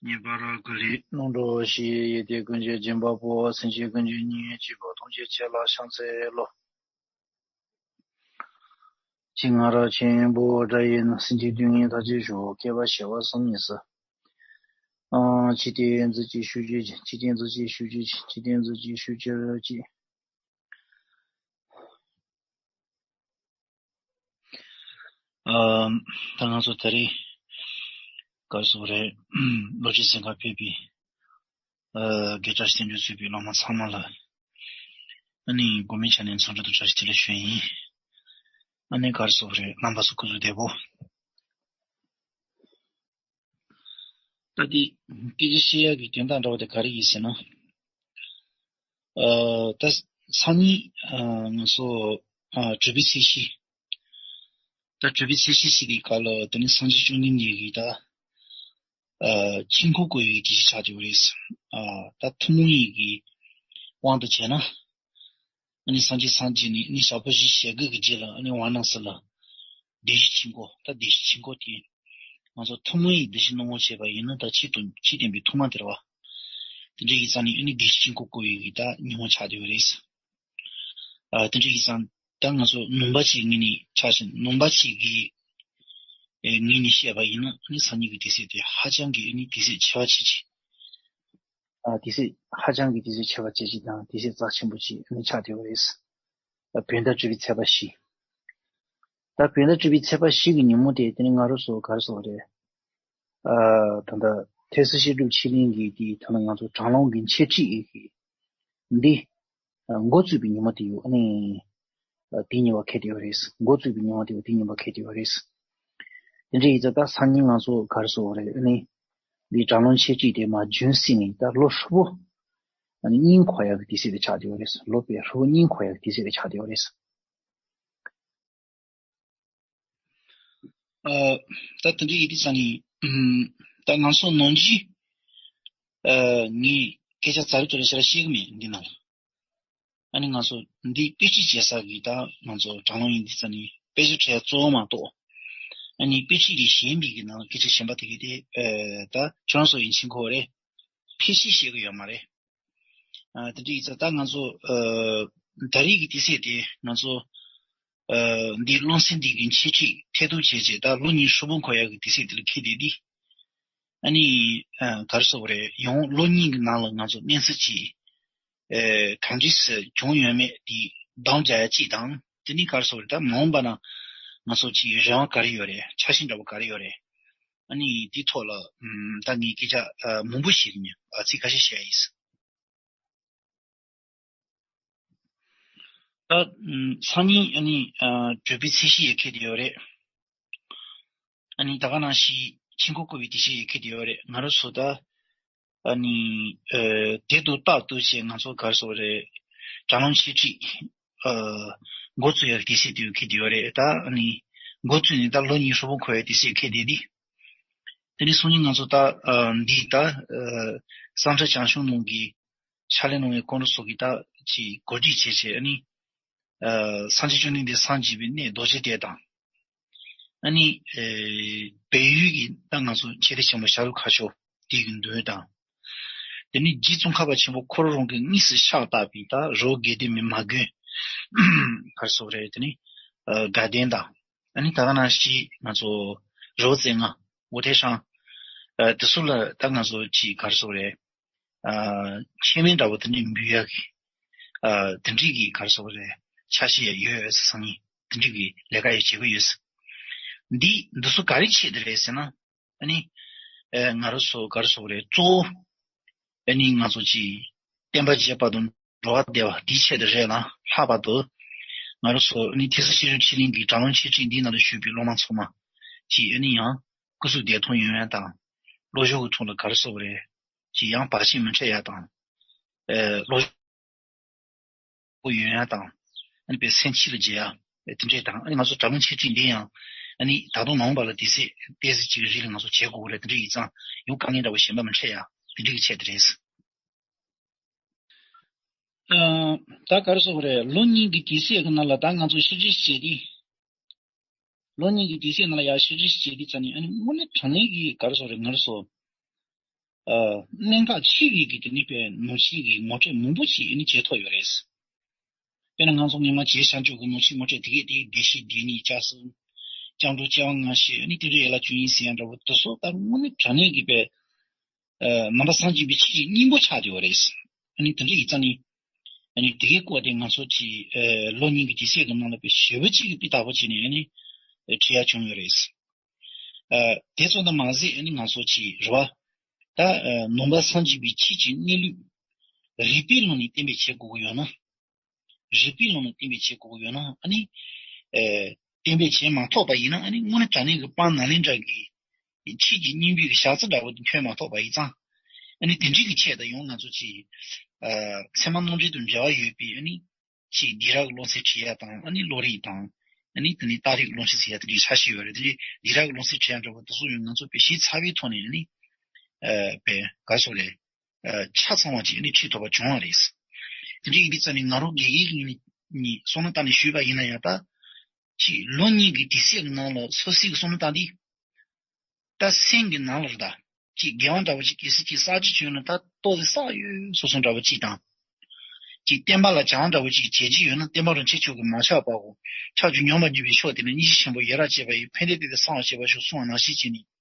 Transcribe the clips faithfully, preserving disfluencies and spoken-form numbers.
ངེས་པར་ཀུ་ལི། སྣང་གྲོལ་ཞི། ཡེ་ཏེ་ཀུན་གྱི་སྦྱིན་པ་པོ། སེམས་ཅན་ཀུན་གྱི་སྙིང་རྗེ་པོ། ཐམས་ཅད་ཁྱེད་ལ་ཕྱག་འཚལ་ལོ། ཅི་ང་ར་ཆེན་པོ་དགྲ་ཡིན། སེམས་ཅན་སྡུག་བསྔལ་ཐར་ཅེས་ཞུ། བསྐལ་པ་བྱེ་བ་གསུམ་ཉིད་སུ། ཨང་། ཅི་སྟེ་འཛིན་ཅེས་ཞུ་ཅེས། ཅི་སྟེ་འཛིན་ཅེས་ཞུ་ཅེས། ཅི་སྟེ་འཛིན་ཅེས་ཞུ་ཅེས་ཅི། ཨ། ད་ང་ཚོ་ད་རེས་ག་རེ་ཟེར་དགོས་རེད། ལོ་རྒྱུས་ཟིན་ཁ་ཕེབས་པའི་ཨ། དགེ་བཀྲ་ཤིས་བསྟན་འགྲོའི་གཙོས་པའི་སློབ་མ་ཚང་མ་ལ་ཨ་ནི་དགོན་པའི་ཆ་ནས་འཚམས་འདྲི་དང་བཀྲ་ཤིས་བདེ་ལེགས་ཞུ་ཡིན། ཨ་ནི་ག་རེ་ཟེར་དགོས་རེད། རྣམ་པ་ཚོ་སྐུ་གཟུགས་བདེ་པོ། ད་དེ་སྐད་ཆ་བཤད་ཡག་གི་དོན་དག་འདྲ་བོ་དེ་ག་རེ་ཡིན་ཟེར་ན། ཨ། ད་སང་ཉིན་ཨ། ང་ཚོ་ཨ། གྲུབ་པའི་ཚེས་བཞི། ད་གྲུབ་པའི་ཚེས་བཞི་ཟེར་དེའི་སྐབས་ལ་དེ་ནི་སངས་རྒྱས་བཅོམ་ལྡན་འདས་ཀྱིས་ད་ཨ། ཆོས་འཁོར་བསྐོར་བའི་དུས་ཚོད་ཆགས་བསྡད་ཡོད་རེད། ཨ། ད་ཐུན་མོང་ཡིན་གྱི་དབང་དུ་བྱས་ན། ཨ་ནི་སངས་རྒྱས་སངས་རྒྱས་ནས་ཨ་ནི་ཞག་པོ་བཞི་ཞེ་དགུ་གི་རྗེས་ལ་ཨ་ནི་ཝཱ་ར་ཎ་སི་ལ་བདེན་བཞིའི་ཆོས་འཁོར། ད་བདེན་བཞིའི་ཆོས་འཁོར་དེ་ང་ཚོ་ཐུན་མོང་ཡིན་བདེན་བཞིའི་སྣང་ངོར་བྱས་པ་ཡིན་ན་ད་ཆོས་དང་ཆོས་བསྟན་པའི་ཐོག་མ་དེ་རེད་བ། དེ་འདྲ་ཡིན་ཙང་ནི་ཨ་ནི་བདེན་བཞིའི་ཆོས་འཁོར་བསྐོར་བའི་གི་ད་ཉིན་མོ་ཆགས་བསྡད་ཡོད་རེད། ཨ། དེ་འདྲ་ཡིན་ཙང་ད་ང་ཚོ་ནང་པ་ཅིག་ངོས་ནས་ཆ་བཞག་ན། ནང་པ་ཅིག་གི་ཨེ། ངོས་ནས་བཤད་པ་ཡིན་ན་ཨ་ནི་སང་ཉིན་གི་དུས་ཚོད་དེ་ཧ་ཅང་གི་ཨ་ནི་དུས་ཚོད་ཆེ་བ་ཆེ་ཆེ། ཨ། དུས་ཚོད་ཧ་ཅང་གི་དུས་ཚོད་ཆེ་བ་ཆེ་ཆེ་དང་དུས་ཚོད་རྩ་ཆེན་པོ་ཅིག་ཨ་ནི་ཆགས་བསྡད་ཡོད་རེད། ཨ། བོད་ཟླ་བཅུ་པའི་ཚེས་པ་བཞི། ད་བོད་ཟླ་བཅུ་པའི་ཚེས་པ་བཞི་གི་ཉིན་མོ་དེ་དེ་ནི་ང་རང་ཚོ་ག་རེ་ཟེར་དགོས་རེད། ཨ། ད་ལྟ་ཐོས་བསམ་བཤད་སྒྲུབ་ཆོས་གླིང་གི་དེ་ད་ལྟ་ང་ཚོ་གྲྭ་ལམ་གྱི་འཆད་ཁྲིད་ཀྱི་འདི་ཨ། འགོ་བཙུགས་པའི་ཉིན་མོ་དེ་ཡོད། ཨ་ནི་ཨ། དེ་ཉིན་པ་འཁེལ་བསྡད་ཡོད་རེད། འགོ་བཙུགས་པའི་ཉིན་མོ་དེ་ཡོད། དེ་ཉིན་པ་འཁེལ་བསྡད་ཡོད་རེད། དེ་འདྲ་ཡིན་ཙང་ད་སང་ཉིན་ང་ཚོ་ག་རེ་ཟེར་དགོས་རེད། ཨ་ནི་འདི་གྲྭ་ལམ་འཆད་ཁྲིད་དེ་མར་རྒྱུན་བསྲིངས་ནས་ད་ལོ་ཧྲིལ་པོ་ཨ་ནི་སྙིང་ཁོག་ཡག་གི་དུས་ཚོད་དེ་ཆགས་བསྡད་ཡོད་རེད། ལོ་དཔེ་ཧྲིལ་པོ་སྙིང་ཁོག་ཡག་གི་དུས་ཚོད་དེ་ཆགས་བསྡད་ཡོད་རེད། ཨ། ད་དེ་འདྲ་ཡིན་དུས་ཙང་ནི། ཨུམ། ད་ང་ཚོ་ནང་ཆོས། ཨ། ངས་སྐད་ཆ་ཛ་དྲག་ཙམ་རེ་ཞིག་ར་བཤད་གི་མེད་འདི་ནང་ལ། ཨ་ནི་ང་ཚོ་འདི་དཔེ་ཁྲིད་བྱེད་ས་གི་ད་ང་ཚོ་གྲྭ་ལམ་ཡིན་དུས་ཙང་ནི་དཔེ་ཆ་ཁྲིད་ཡ་གཙོ་བོ་མ་གཏོགས། ཨ་ནི་དཔེ་ཁྲིད་ལས་གཞན་པའི་གི་ནང་ལ་སྐད་ཆ་གཞན་པ་དེ་གི་དེ། ཨ། ད་ཁྱོད་རང་ཚོ་ཡིན་ཕྱིན་ཁོ་རེད། ཕལ་ཆེར་བཤད་གི་ཡོད་མ་རེད། ཨ། དེ་འདྲ་ཡིན་ཙང་ད་ང་ཚོ། ཨ། ད་རེས་ཀྱི་དུས་ཚོད་དེ་ང་ཚོ། ཨ། འདི་སློབ་ཚན་འདི་གི་འཆད་ཁྲིད་ཐད་གཏོང་བྱས་རྗེས་ད་ལོ་གཉིས་ཧྲིལ་པོ་འཁོར་ཡག་གི་དུས་ཚོད་དེ་ལ་འཁེལ་བསྡད་དེ། ཨ་ནི། ཨ། ག་རེ་ཟེར་དགོས་རེད། ཡང་ལོ་གཉིས་ཀྱི་ནང་ལ་ང་ཚོ་གནས་ཚུལ་གྱི། ཨ། གང་འདྲ་སེ་བྱུང་ཡོད་མེད་དེ་འདང་རྒྱག་ཡ་གཅིག་དང་། དེ་ནི་ག་རེ་ཟེར་དགོས་རེད། ད་མ་འོངས་པ་ན་ང་ཚོ་གི་རེ་བ་ག་རེ་ཡོད་རེད། འཆར་གཞི་འདྲ་བོ་ག་རེ་ཡོད་རེད། ཨ་ནི་དེའི་ཐོག་ལ། ཨུམ། ད་ངས་སྐད་ཆ། ཨ། མང་པོ་ཞིག་ནས། ཨ། ཚིག་ཁ་ཤས་བཤད་ཡ་ཡིན། ད། ཨུམ། སང་ཉིན་ཨ་ནི། ཨ། གྲུབ་པའི་ཚེས་བཞི་ཡར་འཁེལ་བསྡད་ཡོད་རེད། ཨ་ནི་ད་ག་ནང་བཞིན་ཆོས་འཁོར་བསྐོར་བའི་དུས་ཚོད་ཡར་འཁེལ་བསྡད་ཡོད་རེད། ང་རང་ཚོ་ད། ཨ་ནི། ཨ། དེ་དང་རྟག་ཏུ་བྱས་ང་ཚོ་ག་རེ་ཟེར་དགོས་རེད། གྲྭ་ལམ་འཆད་ཁྲིད། ཨ། འགོ་བཙུགས་ཡག་དུས་ཚོད་དེ་ཡར་འཁེལ་བསྡད་ཡོད་རེད། ད་ཨ་ནི་འགོ་བཙུགས་ནས་ད་ལོ་གཉིས་ཧྲིལ་པོ་འཁོར་ཡག་དུས་ཚོད་འཁེལ་བསྡད་དེ། དེ་ནས་སང་ཉིན་ང་ཚོ་ད། ཨ། འདི་ད། ཨ། གསང་སྤྱོད་བྱང་ཆུབ་ནང་གི་ཕྱག་ལས་གནང་བའི་སྐུ་མགྲོན་ཚོ་གིས་ད་ཅིག་གོ་སྒྲིག་བྱས་བྱས། ཨ་ནི། ཨ། སངས་རྒྱས་བཅོམ་ལྡན་འདས་སངས་རྒྱས་པའི་གནས་རྡོ་རྗེ་གདན་དང་། ཨ་ནི། ཨ། བལ་ཡུལ་གྱི་ད་ང་ཚོ་མཆོད་རྟེན་ཆེན་པོ་ཤར་ལུགས་མཁའ་སྤྱོད་དེ་གི་མདུན་དང་། དེ་ནས་རྗེ་ཙོང་ཁ་པ་ཆེན་པོ་ཁོ་རང་རང་གིས་དངོས་སུ་ཕྱག་བཏབ་པའི་ད་རི་བོ་དགེ་ལྡན་པའི་མ་དགོན། ག་རེ་ཟེར་དགོས་རེད། དེ་ནི། ཨ། དགའ་ལྡན་དང་། ཨ་ནི་ད་ག་ནང་བཞིན་ང་ཚོ་རི་བོ་རྩེ་ལྔ། ཝུ་ཐེ་ཧྲང་། ཨ། དེ་ཚོ་ལ་ད་ང་ཚོ་ཅིག་ག་རེ་ཟེར་དགོས་རེད། ཨ། མཆོད་མེ་འདྲ་བོ་དེ་འདྲ་འབུལ་ཡག་གི། ཨ། དེ་འདྲའི་གི་ག་རེ་ཟེར་དགོས་རེད། འཆར་གཞི་ཡང་ཡོད་ཟེར། སང་ཉིན་དེ་འདྲའི་གི་ལས་ཀ་ཡང་བྱེད་ཀྱི་ཡོད་ཟེར། འདི་འདི་ཚོ་ག་རེ་ཆེད་དུ་རེད་ཟེར་ན། ཨ་ནི། ཨ། ང་རང་ཚོ་ག་རེ་ཟེར་དགོས་རེད། གཙོ་བོ། ཨ་ནི་ང་ཚོ་ཅིག་བསྟན་པ་རྒྱས་པ་དང་འགྲོ་བ་བདེ་བ་དེའི་ཆེད་དུ་རེད་ལ། ལྷག་པར་དུ་ང་རང་ཚོ་ཨ་ནི་ཐོས་བསམ་སྤྱི་ཡོངས་ཆོས་གླིང་གི་གྲྭ་ལམ་འཆད་ཁྲིད་འདིའི་ནང་དུ་ཞུགས་པའི་སློབ་མ་ཚང་མ་ཅིག་ཨ་ནི་ཡང་སྐུ་གཟུགས་བདེ་ཐང་ཡོང་ཡ་དང་། བློ་སྦྱོང་གི་ཐོག་ལ་ག་རེ་ཟེར་དགོས་རེད། ཅིག་ཡང་བར་ཆད་མི་འཕྲད་ཡ་དང་། ཨ། བློ་སྦྱོང་ཡོང་ཡ་དང་། ཨ་ནི་དཔེ་སེམས་ཅན་ལ་བརྗེ་ཡ་དེ་འདྲས་དང་། ཨ་ནི་ང་ཚོ་གྲྭ་ལམ་འཆད་ཁྲིད་འདི་ཡང་ཨ་ནི་ད་དུང་མ་འོངས་པ་ལ་དེ་ཚེ་ཏོག་ཙམ་ཅིག་རིང་ལ་ང་ཚོ་བྱེད་དགོས་ཀྱི་རེད། དེ་འདྲ་ཡིན་ཙང་ཡང་དཀའ་ངལ་འདྲ་བོ་གཞན་པ་མི་འཕྲད་ཡ་དེ་འདྲ་གི་ཆེད་དུ་རེད། ཨ། ད་ག་རེ་ཟེར་དགོས་རེད། ལོ་གཉིས་ཀྱི་དུས་ཚོད་ཀྱི་ནང་ལ་ད་ང་ཚོ་ཕྱི་འབྲེལ་བྱས་ཏེ། ལོ་གཉིས་ཀྱི་དུས་ཚོད་ནང་ལ་ཡར་ཕྱི་འབྲེལ་བྱས་ཏེ་ཙ་ནི། ཨ་ནི་དངོས་གནས་དྲང་གནས་ཀྱི་ག་རེ་ཟེར་དགོས་རེད། ང་རང་ཚོ། ཨ་གནད་འགག་ཆེ་བའི་གི་དེ་ནི་པའི་ནང་ཆོས་ཀྱི་ངོ་སྤྲོད་མང་པོ་ཞིག་ཨ་ནི་བྱེད་ཐུབ་ཡོད་རེད། དཔེར་ན་ང་ཚོ་སྔོན་མ་རྗེ་ཤར་ཕྱོགས་ཀྱི་ནང་ཆོས་ངོ་སྤྲོད་དེ་གས་དེ་བདེ་གཤེགས་བདེན་གཉིས་སྐྱབས་གསུམ། སྐྱབས་འགྲོ་སྐྱེ་བ་སྔ་ཕྱི་ཨ་ནི་དེ་འདྲའི་ཡན་ལག་བཅུ་གཉིས་ཟེར་ཡ་འདྲ་བོ་དེ་ཚོ་ད་དངོས་གནས་དྲང་གནས་ཀྱི་པའི་ནང་པ་སངས་རྒྱས་པའི་ཆོས་ཀྱི་སྙིང་པོ་ཆགས་བསྡད་ཡོད་རེད། ཨ་ནི་དེ་འདྲ་ཡིན་ཙང་ནི། ཨ་ནི་དེ་གའི་སྐོར་དེ་ང་ཚོ་གི་ཨ་གློག་བརྙན་གྱི་དུས་ཚོད་ཀྱི་ནང་ལ་པའི་ཞེ་པོ་ཅིག་གི་སྤུས་དག་པོ་བྱས་ནས་ཨ་ནི་ཨ་བྲིས་ཡ་བྱུང་ཡོད་རེད། ཨ་དེ་ཙམ་དུ་མ་ཟད་ཨ་ནི་ང་ཚོ་གི་རེད་བ། ད་ཨ་ནང་པ་སངས་རྒྱས་པའི་ཆོས་ཀྱི་གནས་ལུགས་རིགས་པའི་ལམ་ནས་གཏན་འབེབས་བྱེད་དགོས་ཀྱི་ཡོད་ན། རིགས་པའི་ལམ་ནས་གཏན་འབེབས་བྱེད་དགོས་ཀྱི་ཡོད་ན་ཨ་ནི། ཨ་གཏན་འབེབས་བྱེད་མ་ཐུབ་པ་ཡིན་ན་ཨ་ནི་དངོས་གནས་དྲང་གནས་ཀྱི་དཔལ་ནཱ་ལེནྡྲ་གི་ཆོས་ཀྱི་སྙིང་པོའི་ཞག་རྩི་འདྲ་བོ་དེ་འཁྱོལ་མ་ཐུབ་པ་ཡིན་ཙང་། ཨ་ནི་དེ་འདྲའི་གི་ཆེད་དུ་ཡང་ང་ཚོ་གི་ཨ་ཚད་མ་རྣམ་འགྲེལ་དང་འབྲེལ་བ་ཡོད་པའི་ཨ་ནི་ཆེས་སྡིགས་ར་གི་སློབ་ཚན་ཁྲིད་ཡ་དང་ཨ་ནི་བློ་རིག་དང་ཨ་ནི་དེ་ནས་རྟགས་རིགས་སློབ་ཚན་ཟེར་ཡ་དེ་འདྲའི་ཆ་ཤས་ཡོད་རེད། དེ་འདྲའི་སྡིགས་ར་གི་སློབ་ཚན་ཁྲིད་ཡ་འདྲ་བོ་དེ་ཚོ་ཡང་ང་ཚོ་དཔེ་གཞི་རྩ་བའི་ཐོག་ནས་ཨ་ནི་ཨ་དཔེ་ག་སོགས་རེད། ཨ་ཆ་ཚང་བ་ཅིག་ཨ་ནི་ཁྲིད་ཐུབ་པ་བྱུང་བ་རེད། དེ་འདྲའི་ཡིན་དུས་ཙང་ནས་ང་རང་དགེ་རྒན་གྱི་ནི་བསམ་བློ་བཏང་ནས་ཞུས་པ་ཡིན་ན་ཡང་ད། ཅིག་ལོ་གཉིས་ཀྱི་དུས་ཚོད་ཀྱི་ནང་ལ་སོ་སོའི་གི་བསམ་བློ་བཏང་དུས། ད་སེམས་ཀྱི་ནང་ལ་རེད་ད། ཅིག་དགེ་བ་འདྲ་བོ་ཅིག་གལ་སྲིད་ཅིག་བསགས་རྒྱུ་བྱུང་ན་ད་ཏོག་ཙམ་བསགས་ཡོད་བཟོ་བཟོ་འདྲ་བོ་ཅིག་དང་། ཅིག་བསྟན་པ་ལ་བྱ་བ་འདྲ་བོ་ཅིག་བྱེད་ཀྱི་ཡོད་ན་བསྟན་པ་རང་ཆེ་ཆུང་གི་མ་ཆགས་པའོ། ཕྱག་རྒྱུ་སྙོམས་པར་འཇུག་པའི་ཕྱོགས་དེ་ནི་སྙིང་རྗེ་ཆེན་པོ་ཡི་རང་བྱེད་པ་ཡི་ཕན་བདེ་དེ་དང་གསང་བ་བྱེད་པ་ཞུ་གསུང་བ་ནང་བཞིན་བྱས་ནས།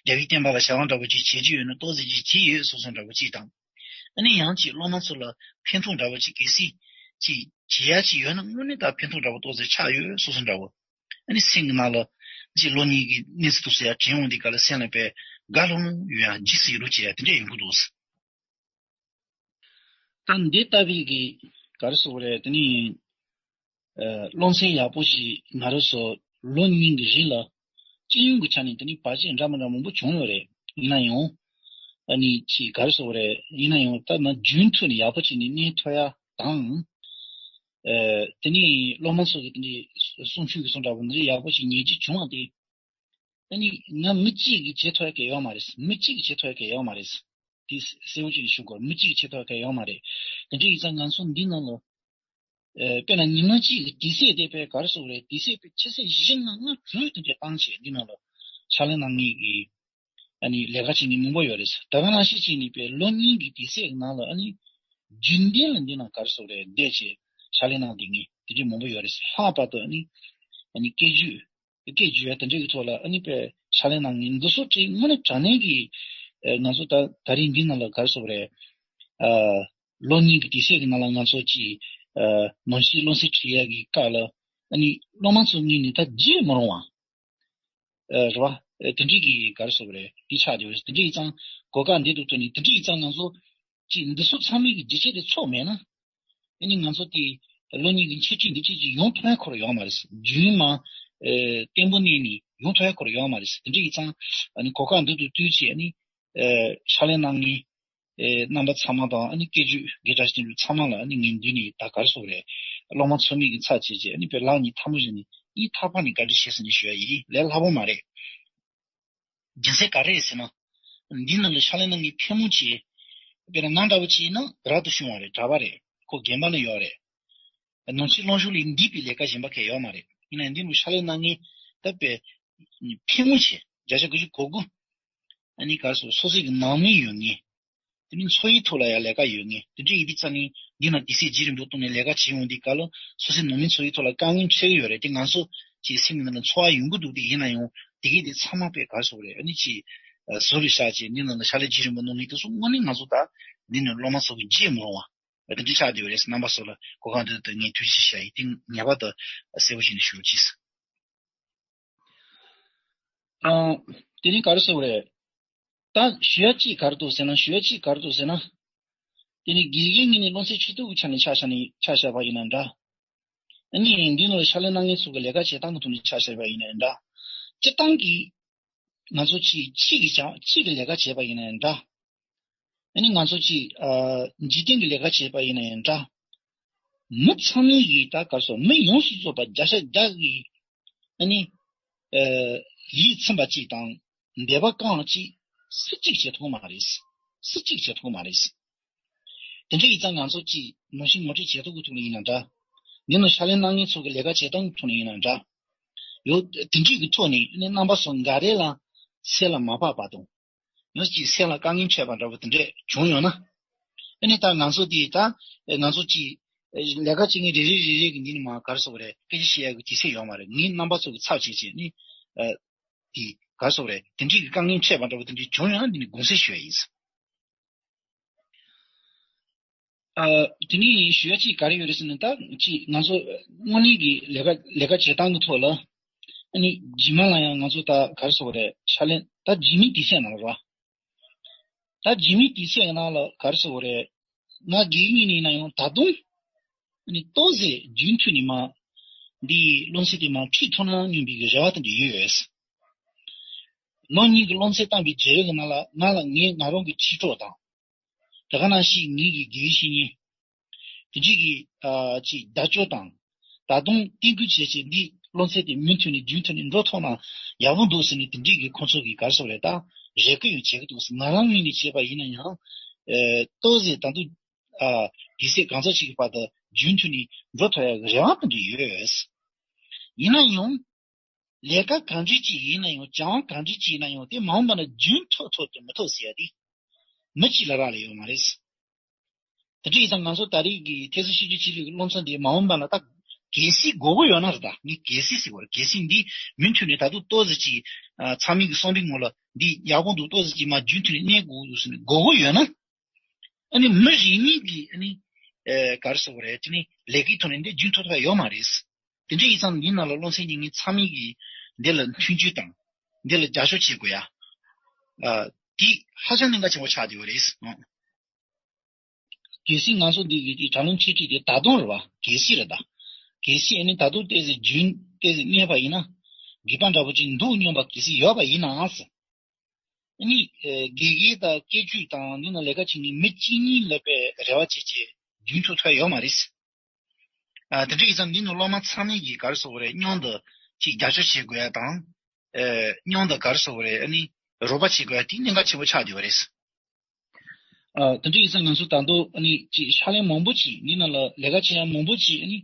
རྒྱལ་བའི་བསྟན་པ་ལ་བྱ་བ་འདྲ་བོ་ཅིག་བྱེད་ཀྱི་ཡོད་ན་ཏོག་ཙམ་ཅིག་བྱེད་ཡོད་བཟོ་བཟོ་འདྲ་བོ་ཅིག་དང་། ཨ་ནི་ཡང་ཅིག་སློབ་མ་ཚོ་ལ་ཕན་ཐོགས་འདྲ་བོ་ཅིག་གལ་སྲིད་ཅིག་བྱེད་ཡ་ཅིག་ཡོད་ན་དངོས་གནས་ད་ཕན་ཐོགས་འདྲ་བོ་ཏོག་ཙམ་ཆགས་ཡོད་བཟོ་བཟོ་འདྲ་བོ། ཨ་ནི་སེམས་ཀྱི་ནང་ལ་ཅིག་ལོ་གཉིས་ཀྱི་གནས་ཚུལ་དུ་ཟེར་ཡ་དྲན་འོང་དུས་ག་ལ་སེམས་ལ་དཔེ་དགའ་སློང་ཡོད་ཡ་འཇིགས་སུ་ཡི་རུ་བྱེད་ཡ་དེ་འདྲ་ཡོང་གི་འདུག་ད་འདི་ལྟ་བུའི་གི་ག་རེ་ཟེར་དགོས་རེད། དེ་ནི་ཨ་སློབ་ཚན་ཡག་པོ་ཞིག་ང་རང་ཚོ་ལོ་གཉིས་ཀྱི་རིང་ལ་སྤྱི་ཡོངས་ཀྱི་ཆ་ནས་དེ་ནི་བར་ཆད་འདྲ་མི་འདྲ་མང་པོ་བྱུང་ཡོད་རེད། ཡིན་ན་ཡང་ཨ་ནི་ཅིག་ག་རེ་ཟེར་དགོས་རེད། ཡིན་ན་ཡང་ད་ནི་རྒྱུན་མཐུད་ནས་ཡག་པོ་བྱས་ནས་གནས་ཐུབ་ཡ་དང་། ཨ་དེ་ནི་སློབ་མ་ཚོ་གི་དེ་འདྲའི་གསུང་ཆོས་ཀྱི་གསུང་འདྲ་པོ་འདི་ཡག་པོ་ཞིག་ཉན་རྒྱུ་བྱུང་བ་དེ། ཨ་ནི་ང་མི་གཅིག་གིས་བྱེད་ཐུབ་ཡ་གང་ཡོད་མ་རེད། མི་གཅིག་གིས་བྱེད་ཐུབ་ཡ་གང་ཡོད་མ་རེད། དེ་གསལ་བོ་ཅིག་ཞུ་དགོས། མི་གཅིག་གིས་བྱེད་ཐུབ་ཡ་གང་ཡོད་མ་རེད། དེ་འདྲ་ཡིན་ཙང་ང་ཚོ་འདི་ནང་ལ། ཨ་དཔེར་ན་ཉི་མ་གཅིག་གི་དུས་ཚོད་དེ་དཔེ་ག་རེ་ཟེར་དགོས་རེད། དུས་ཚོད་དཔེ་ཆུ་ཚོད་བཞི་ལྔ་ལྔ་དྲུག་དེ་འདྲ་བཏང་བྱས་འདི་ནང་ལ་ཕྱག་ལས་གནང་མཁན་གྱི་ཨ་ནི་ལས་ཀ་བྱེད་མཁན་མང་པོ་ཡོད་རེད། ད་ག་ནང་བཞིན་བྱས་ནས་དཔེ་ལོ་གཉིས་ཀྱི་དུས་ཚོད་ཀྱི་ནང་ལ་ཨ་ནི་རྒྱུན་ལྡན་ལ་འདི་ནང་ག་རེ་ཟེར་དགོས་རེད། བསྡད་བྱས་ཕྱག་ལས་གནང་བསྡད་མཁན་དེ་འདྲ་མང་པོ་ཡོད་རེད། ལྷག་པར་དུ་ཨ་ནི་ཨ་ནི་སྐད་བརྒྱུད། སྐད་བརྒྱུད་ཡ་དེ་འདྲ་གི་ཐོག་ལ་ཨ་ནི་དཔེ་ཕྱག་ལས་གནང་མཁན་འདི་ཚོ་དེ་དངོས་གནས་དྲང་གནས་ཀྱི་ཨ་ང་ཚོ་ད་ད་རིང་འདི་ནང་ལ་ག་རེ་ཟེར་དགོས་རེད། ཨ་ལོ་གཉིས་ཀྱི་དུས་ཚོད་ཀྱི་ནང་ལ་ང་ཚོ་གི་ཨ་ནང་ཆོས་སློབ་ཚན་ཁྲིད་ཡ་གི་སྐབས་ལ་ཨ་ནི་སློབ་མ་ཚོ་ངོས་ནས་ད་བརྗེད་མི་རུང་བ། ཨ་རེད་བ། ཨ་དེ་འདྲའི་གི་ག་རེ་ཟེར་དགོས་རེད། དེ་ཆགས་བསྡད་ཡོད་རེད། དེ་འདྲ་ཡིན་ཙང་གོ་སྐབས་འདི་ཐོག་ཐོག་ནས་དེ་འདྲ་ཡིན་ཙང་ང་ཚོ་ཅིག་འདི་ཚོ་ཚང་མའི་གི་རྒྱུ་ཆ་དེ་ཚོགས་མེད་ན། ཨ་ནི་ང་ཚོ་དེ་ལོ་གཉིས་ཀྱི་འཆད་ཁྲིད་འདི་ཅིག་ཅིག་ཡོང་ཐུབ་ཡ་ཁོ་རང་ཡོད་མ་རེད། རྒྱུན་མ་ཨ་བརྟན་པོ་གནས་ནས་ཡོང་ཐུབ་ཡ་ཁོ་རང་ཡོད་མ་རེད། དེ་འདྲ་ཡིན་ཙང་ཨ་ནི་གོ་སྐབས་འདི་ཐོག་བསྟུན་བྱས་ཨ་ནི་ཨ་ཕྱག་ལས་གནང་མཁན་ཨ་རྣམ་པ་ཚང་མ་དང་ཨ་ནི་སྐད་བརྒྱུད་དགེ་གྲྭ་ཆེན་པོ་ཚང་མ་ལ་ཨ་ནི་ངས་འདི་ནས་ད་ག་རེ་ཟེར་དགོས་རེད། སློབ་མ་ཚོགས་མི་གི་ཚབ་བྱས་བྱས་ཨ་ནི་དཔེ་ལག་གཉིས་ཐལ་མོ་སྦྱར་ནས་ཨི་ཐག་པ་ནས་བཀའ་དྲིན་ཆེ་ཟེར་ནས་ཞུ་ཡ་ཡིན། ལས་སླ་པོ་མ་རེད། རྒྱུ་མཚན་ག་རེ་རེད་ཟེར་ན། འདི་ནང་ལ་ཕྱག་ལས་གནང་མཁན་ཕལ་མོ་ཆེ། དཔེར་ན་ང་འདྲ་བོ་ཅིག་ཡིན་ན་རབ་ཏུ་བྱུང་བ་རེད། གྲྭ་པ་རེད། ཁོ་དགོན་པ་ལ་ཡོད་རེད། ནང་ཆོས་སློབ་སྦྱོང་ལས་འདས་པའི་ལས་ཀ་གཞན་པ་གང་ཡང་ཡོད་མ་རེད། ཡིན་ན་འདི་ནང་ཕྱག་ལས་གནང་མཁན་ད་དཔེ་ཕལ་མོ་ཆེ་བརྒྱ་ཆ་དགུ་བཅུ་གོ་དགུ། ཨ་ནི་ག་རེ་ཟེར་སོ་སོའི་གི་ནང་མི་ཡོད་མཁན། དེ་ནི་འཚོ་བའི་ཐོག་ལ་ཡང་ལས་ཀ་ཡོད་མཁན། དེ་འདྲ་ཡིན་དུས་ཙང་ནི་འདི་ནང་དུས་ཚོད་བརྗེ་རིང་པོ་བཏང་ནས་ལས་ཀ་བྱེད་ཡོང་དུས་སྐབས་ལ་སོ་སོའི་ནང་མི་འཚོ་བའི་ཐོག་ལ་དཀའ་ངལ་འཕྲད་ཀྱི་ཡོད་རེད། དེ་ང་ཚོ་ཅིག་སེམས་ཀྱི་ནང་ལ་ཚོར་བ་ཡོང་གི་འདུག་དེ་ཡིན་ན་ཡང་དེ་གས་དེ་ཚང་མ་དཔེ་ག་རེ་ཟེར་དགོས་རེད། ཨ་ནི་ཅིག་ཟུར་རེ་བཞག་བྱས་འདི་ནང་ལ་ཕྱག་ལས་བརྗེ་རིང་པོ་གནང་མཁན་དེ་ཚོ་དངོས་གནས་ང་ཚོ་ད་འདི་ནས་སློབ་མ་ཚོ་གི་བརྗེད་མི་རུང་བ་དེ་འདྲ་ཆགས་བསྡད་ཡོད་རེད། རྣམ་པ་ཚོ་ལ་གོ་སྐབས་འདི་ལ་ངས་ཐུགས་རྗེ་ཆེ་ཞུ་ཡ་ཡིན། དེ་ངེས་པར་དུ་གསལ་པོ་བྱས་ནས་ཞུ་རོགས་གྱིས། ཨང་། དེ་ནི་ག་རེ་ཟེར་དགོས་རེད། ད་ཞུ་ཡ་གཅིག་ག་རེ་འདུག་ཟེར་ན། ཞུ་ཡ་གཅིག་ག་རེ་འདུག་ཟེར་ན། དེ་ནི་དགེ་རྒན་ངོས་ནས་སློབ་ཚན་ཁྲིད་ཐུབ་ཀྱི་ཆ་ནས་ཆ་བཞག་ནས་ཆ་བཞག་པ་ཡིན་ན་འདྲ། ཨ་ནི་འདི་ནང་ལ་ཕྱག་ལས་གནང་མཁན་ཚོ་གི་ལས་ཀ་བྱེད་སྟངས་ཀྱི་ཐོག་ནས་ཆ་བཞག་པ་ཡིན་ན་འདྲ། སྤྱིར་བཏང་གི་ང་ཚོ་ཕྱི་ཕྱི་གི་ཅང་ཕྱི་གི་ལས་ཀ་བྱེད་པ་ཡིན་ན་འདྲ། ཨ་ནི་ང་ཚོ་ཕྱི་ཨ་འཇིག་རྟེན་གྱི་ལས་ཀ་བྱེད་པ་ཡིན་ན་འདྲ། མི་ཚང་མས་ཀྱི་ད་ག་རེ་ཟེར། མི་ཡོངས་སུ་རྫོགས་པ་བརྒྱ་ཆ་བརྒྱ་གི་ཨ་ནི་ཨ་ཡིད་ཚིམ་པ་གཅིག་དང་འདོད་པ་བསྐང་བ་གཅིག་སུ་གཅིག་བྱེད་ཐུབ་མ་རེད། སུ་གཅིག་བྱེད་ཐུབ་མ་རེད། དེ་འདྲ་ཡིན་ཙང་ང་ཚོ་གཅིག་ནང་བཞིན་ངོ་སྤྲོད་བྱེད་ཐུབ་ཀྱི་ཐོག་ནས་ཡིན་ན་འདྲ། འདི་ནང་ཕྱག་ལས་གནང་མཁན་ཚོ་གི་ལས་ཀ་བྱེད་སྟངས་ཀྱི་ཐོག་ནས་ཡིན་ན་འདྲ། ཡོད་དེ་འདྲའི་གི་ཐོག་ནས་ཨ་ནི་རྣམ་པ་ཚོ་འགའ་རེ་ལ་སེམས་ལ་མ་བབས་པ་དང་། ཡང་ཅིག་སེམས་ལ་དཀའ་ངལ་འཕྲད་པ་འདྲ་བོ་དེ་འདྲས་བྱུང་ཡོང་ན། ཨ་ནི་ད་ང་ཚོ་དེ་ད་ང་ཚོ་ཅིག་ལས་ཀ་བྱེད་མཁན་རེ་རེ་རེ་རེ་གི་འདི་ནི་མ་ག་རེ་ཟེར་དགོས་རེད། སྐད་ཆ་བཤད་ཡག་གི་དུས་ཚོད་ཡོད་མ་རེད། ངའི་རྣམ་པ་ཚོ་གི་ཚབ་བྱས་བྱས་ནི་ཨ་དེ་ག་རེ་ཟེར་དགོས་རེད། དེ་འདྲས་ཀྱི་དཀའ་ངལ་འཕྲད་པ་འདྲ་བོ་དེ་འདྲས་བྱུང་ཡོང་ན་འདི་ནི་དགོངས་སེལ་ཞུ་ཡ་ཡིན། ཨ། དེ་ནས་ཞུ་ཡ་གཅིག་ག་རེ་ཡོད་རེད་ཟེར་ན། ད་གཅིག་ང་ཚོ་དངོས་གནས་ཀྱི་ལས་ཀ་ལས་ཀ་བྱེད་སྟངས་ཀྱི་ཐོག་ལ། ཨ་ནི་རྗེས་མ་ལ་ཡང་ང་ཚོ་ད་ག་རེ་ཟེར་དགོས་རེད། ཕྱག་ལེན་ད་རྗེས་མའི་དུས་ཚོད་ནང་ལ་ར། ད་རྗེས་མའི་དུས་ཚོད་ནང་ལ་ག་རེ་ཟེར་དགོས་རེད། ང་དགེ་རྒན་ཡིན་ན་ཡང་ད་དུང་ཨ་ནི་ཏོག་ཙམ་རྒྱུན་མཐུད་ནས་མ་འདི་སློབ་ཚན་དེ་མ་ཁྲིད་ཐུབ་ན་སྙམ་པའི་གི་རེ་བ་དེ་འདྲ་ཡོད། ལོ་གཉིས་ཀྱི་སློབ་ཚན་བཏང་པའི་རྗེས་ལ་ང་ལ་ང་ལ་ངས་ང་རང་གི་ཁྲིད་གྲོགས་དང་། དེ་ག་ནང་བཞིན་ངེད་ཀྱི་དགེ་བའི་བཤེས་གཉེན། དེ་འདྲས་ཀྱི་ཨ་ཅིག་བརྡ་སྤྲོད་དང་། ད་དུང་རྟིང་སྐུལ་བྱས་བྱས་འདི་སློབ་ཚན་དེ་མུ་མཐུད་ནས་རྒྱུན་མཐུད་ནས་འགྲོ་ཐུབ་ན་ཡག་པོ་འདུག་ཟེར་ནས། དེ་འདྲས་ཀྱི་ཁོང་ཚོ་གིས་ག་རེ་ཟེར་དགོས་རེད། ད་རེ་སྐུལ་ཡང་བྱེད་ཀྱི་འདུག་ཟེར། ང་རང་ངོས་ནས་བྱས་པ་ཡིན་ན་ཡང་ཨ་ཏོག་ཙམ་ད་དུང་ཨ་དུས་ཚོད་གང་ཙམ་ཞིག་གི་བར་དུ་རྒྱུན་མཐུད་ནས་འགྲོ་ཐུབ་ཡག་གི་རེ་བ་དེ་འདྲ་ཡོད། ཡིན་ན་ཡང་། ལས་ཀ་གང་འདྲ་ཅིག་ཡིན་ན་ཡང་། སྦྱང་བ་གང་འདྲ་ཅིག་ཡིན་ན་ཡང་། དེ་མ་འོངས་པ་ན་རྒྱུན་མཐུད་ཐུབ་དང་མི་ཐུབ་ཟེར་ཡ་དེ་མི་གཅིག་ལ་རག་ལས་ཡོད་མ་རེད། དེ་འདྲ་ཡིན་ཙང་ང་ཚོ་ད་རེས་ཀྱི་ཐེ་སི་ཤེས་རྒྱུད་ཆེ་ལུགས་ཀྱི་སློབ་ཚན་འདི་མ་འོངས་པ་ན་ད་གལ་སྲིད་དགོས་མཁོ་ཡོད་ན་རེད། ད་ངས་གལ་སྲིད་ཟེར་བ་རེད། གལ་སྲིད་འདི་མུ་མཐུད་ནས་ད་དུང་ཏོག་ཙམ་ཅིག་ཨ་ཚང་མའི་གི་བསམ་པའི་ངོ་ལ་འདི་ཡག་པོ་འདུག། ཏོག་ཙམ་ཅིག་མ་རྒྱུན་མཐུད་ནས་གནས་དགོས་འདུག་ཟེར་ནས་དགོས་མཁོ་ཡོད་ན། ཨ་ནི་མི་རེ་གཉིས་ཀྱིས་ཨ་ནི་ཨེ་ག་རེ་ཟེར་དགོས་རེད། དེ་ནི་ལས་ཀའི་ཐོག་ནས་འདི་རྒྱུན་མཐུད་ཐུབ་ཡ་ཡོད་མ་རེད། དེ་འདྲ་ཡིན་ཙང་འདི་ནང་ལ་སློབ་ཚན་གཉིས་གཉིས་ཚང་མས་ཀྱིས་འདི་ལ་མཐུན་འགྱུར་དང་འདི་ལ་རྒྱབ་སྐྱོར་བྱེད་དགོས་ཡ། ཨ་དེ་ཧ་ཅང་གནད་འགག་ཆེན་པོ་ཆགས་བསྡད་ཡོད་རེད། ཨང་། གལ་སྲིད་ང་ཚོ་འདི་གི་དྲ་ལམ་འཆད་ཁྲིད་དེ་ད་དུང་རེད་བ། གལ་སྲིད་རེད་ད། གལ་སྲིད་ཨ་ནི་ད་དུང་ཏོག་ཙམ་རྒྱུན་ཏོག་ཙམ་གནས་པ་ཡིན་ན། སྒེར་པ་འདྲ་པོ་ཅིག་འདུག་སྙམ་པ་གལ་སྲིད་ཡོད་པ་ཡིན་ནའང་ཟེར། ཨ་ནི་ཨེ་དགེ་རྒན་དང་དགེ་ཆོས་དང་འདི་ན་ལས་ཀ་བྱེད་མཁན་མི་གཅིག་གཉིས་ལ་པའི་རེ་བ་བྱེད་ཆེད་རྒྱུན་མཐུད་ཐུབ་ཡོད་མ་རེད། ཨ་དེ་འདྲ་ཡིན་ཙང་འདི་ནི་སློབ་མ་ཚང་མས་ཀྱིས་ག་རེ་ཟེར་དགོས་རེད། མཉམ་དུ་ཅིག་རྒྱབ་སྐྱོར་བྱེད་དགོས་ཡ་དང་། ཨེ་མཉམ་དུ་ག་རེ་ཟེར་དགོས་རེད། ཨ་ནི་རོགས་པ་བྱེད་དགོས་ཡ་དེ་གནད་འགག་ཆེན་པོ་ཆགས་བསྡད་པ་རེད། ཨ་དེ་འདྲ་ཡིན་ཙང་ང་ཚོ་ད་དུང་ཨ་ནི་ཅིག་ཕྱག་ལེན་མང་པོ་ཅིག་འདི་ནང་ལ་ལས་ཀ་བྱེད་ཡ་མང་པོ་ཅིག་ཨ་ནི་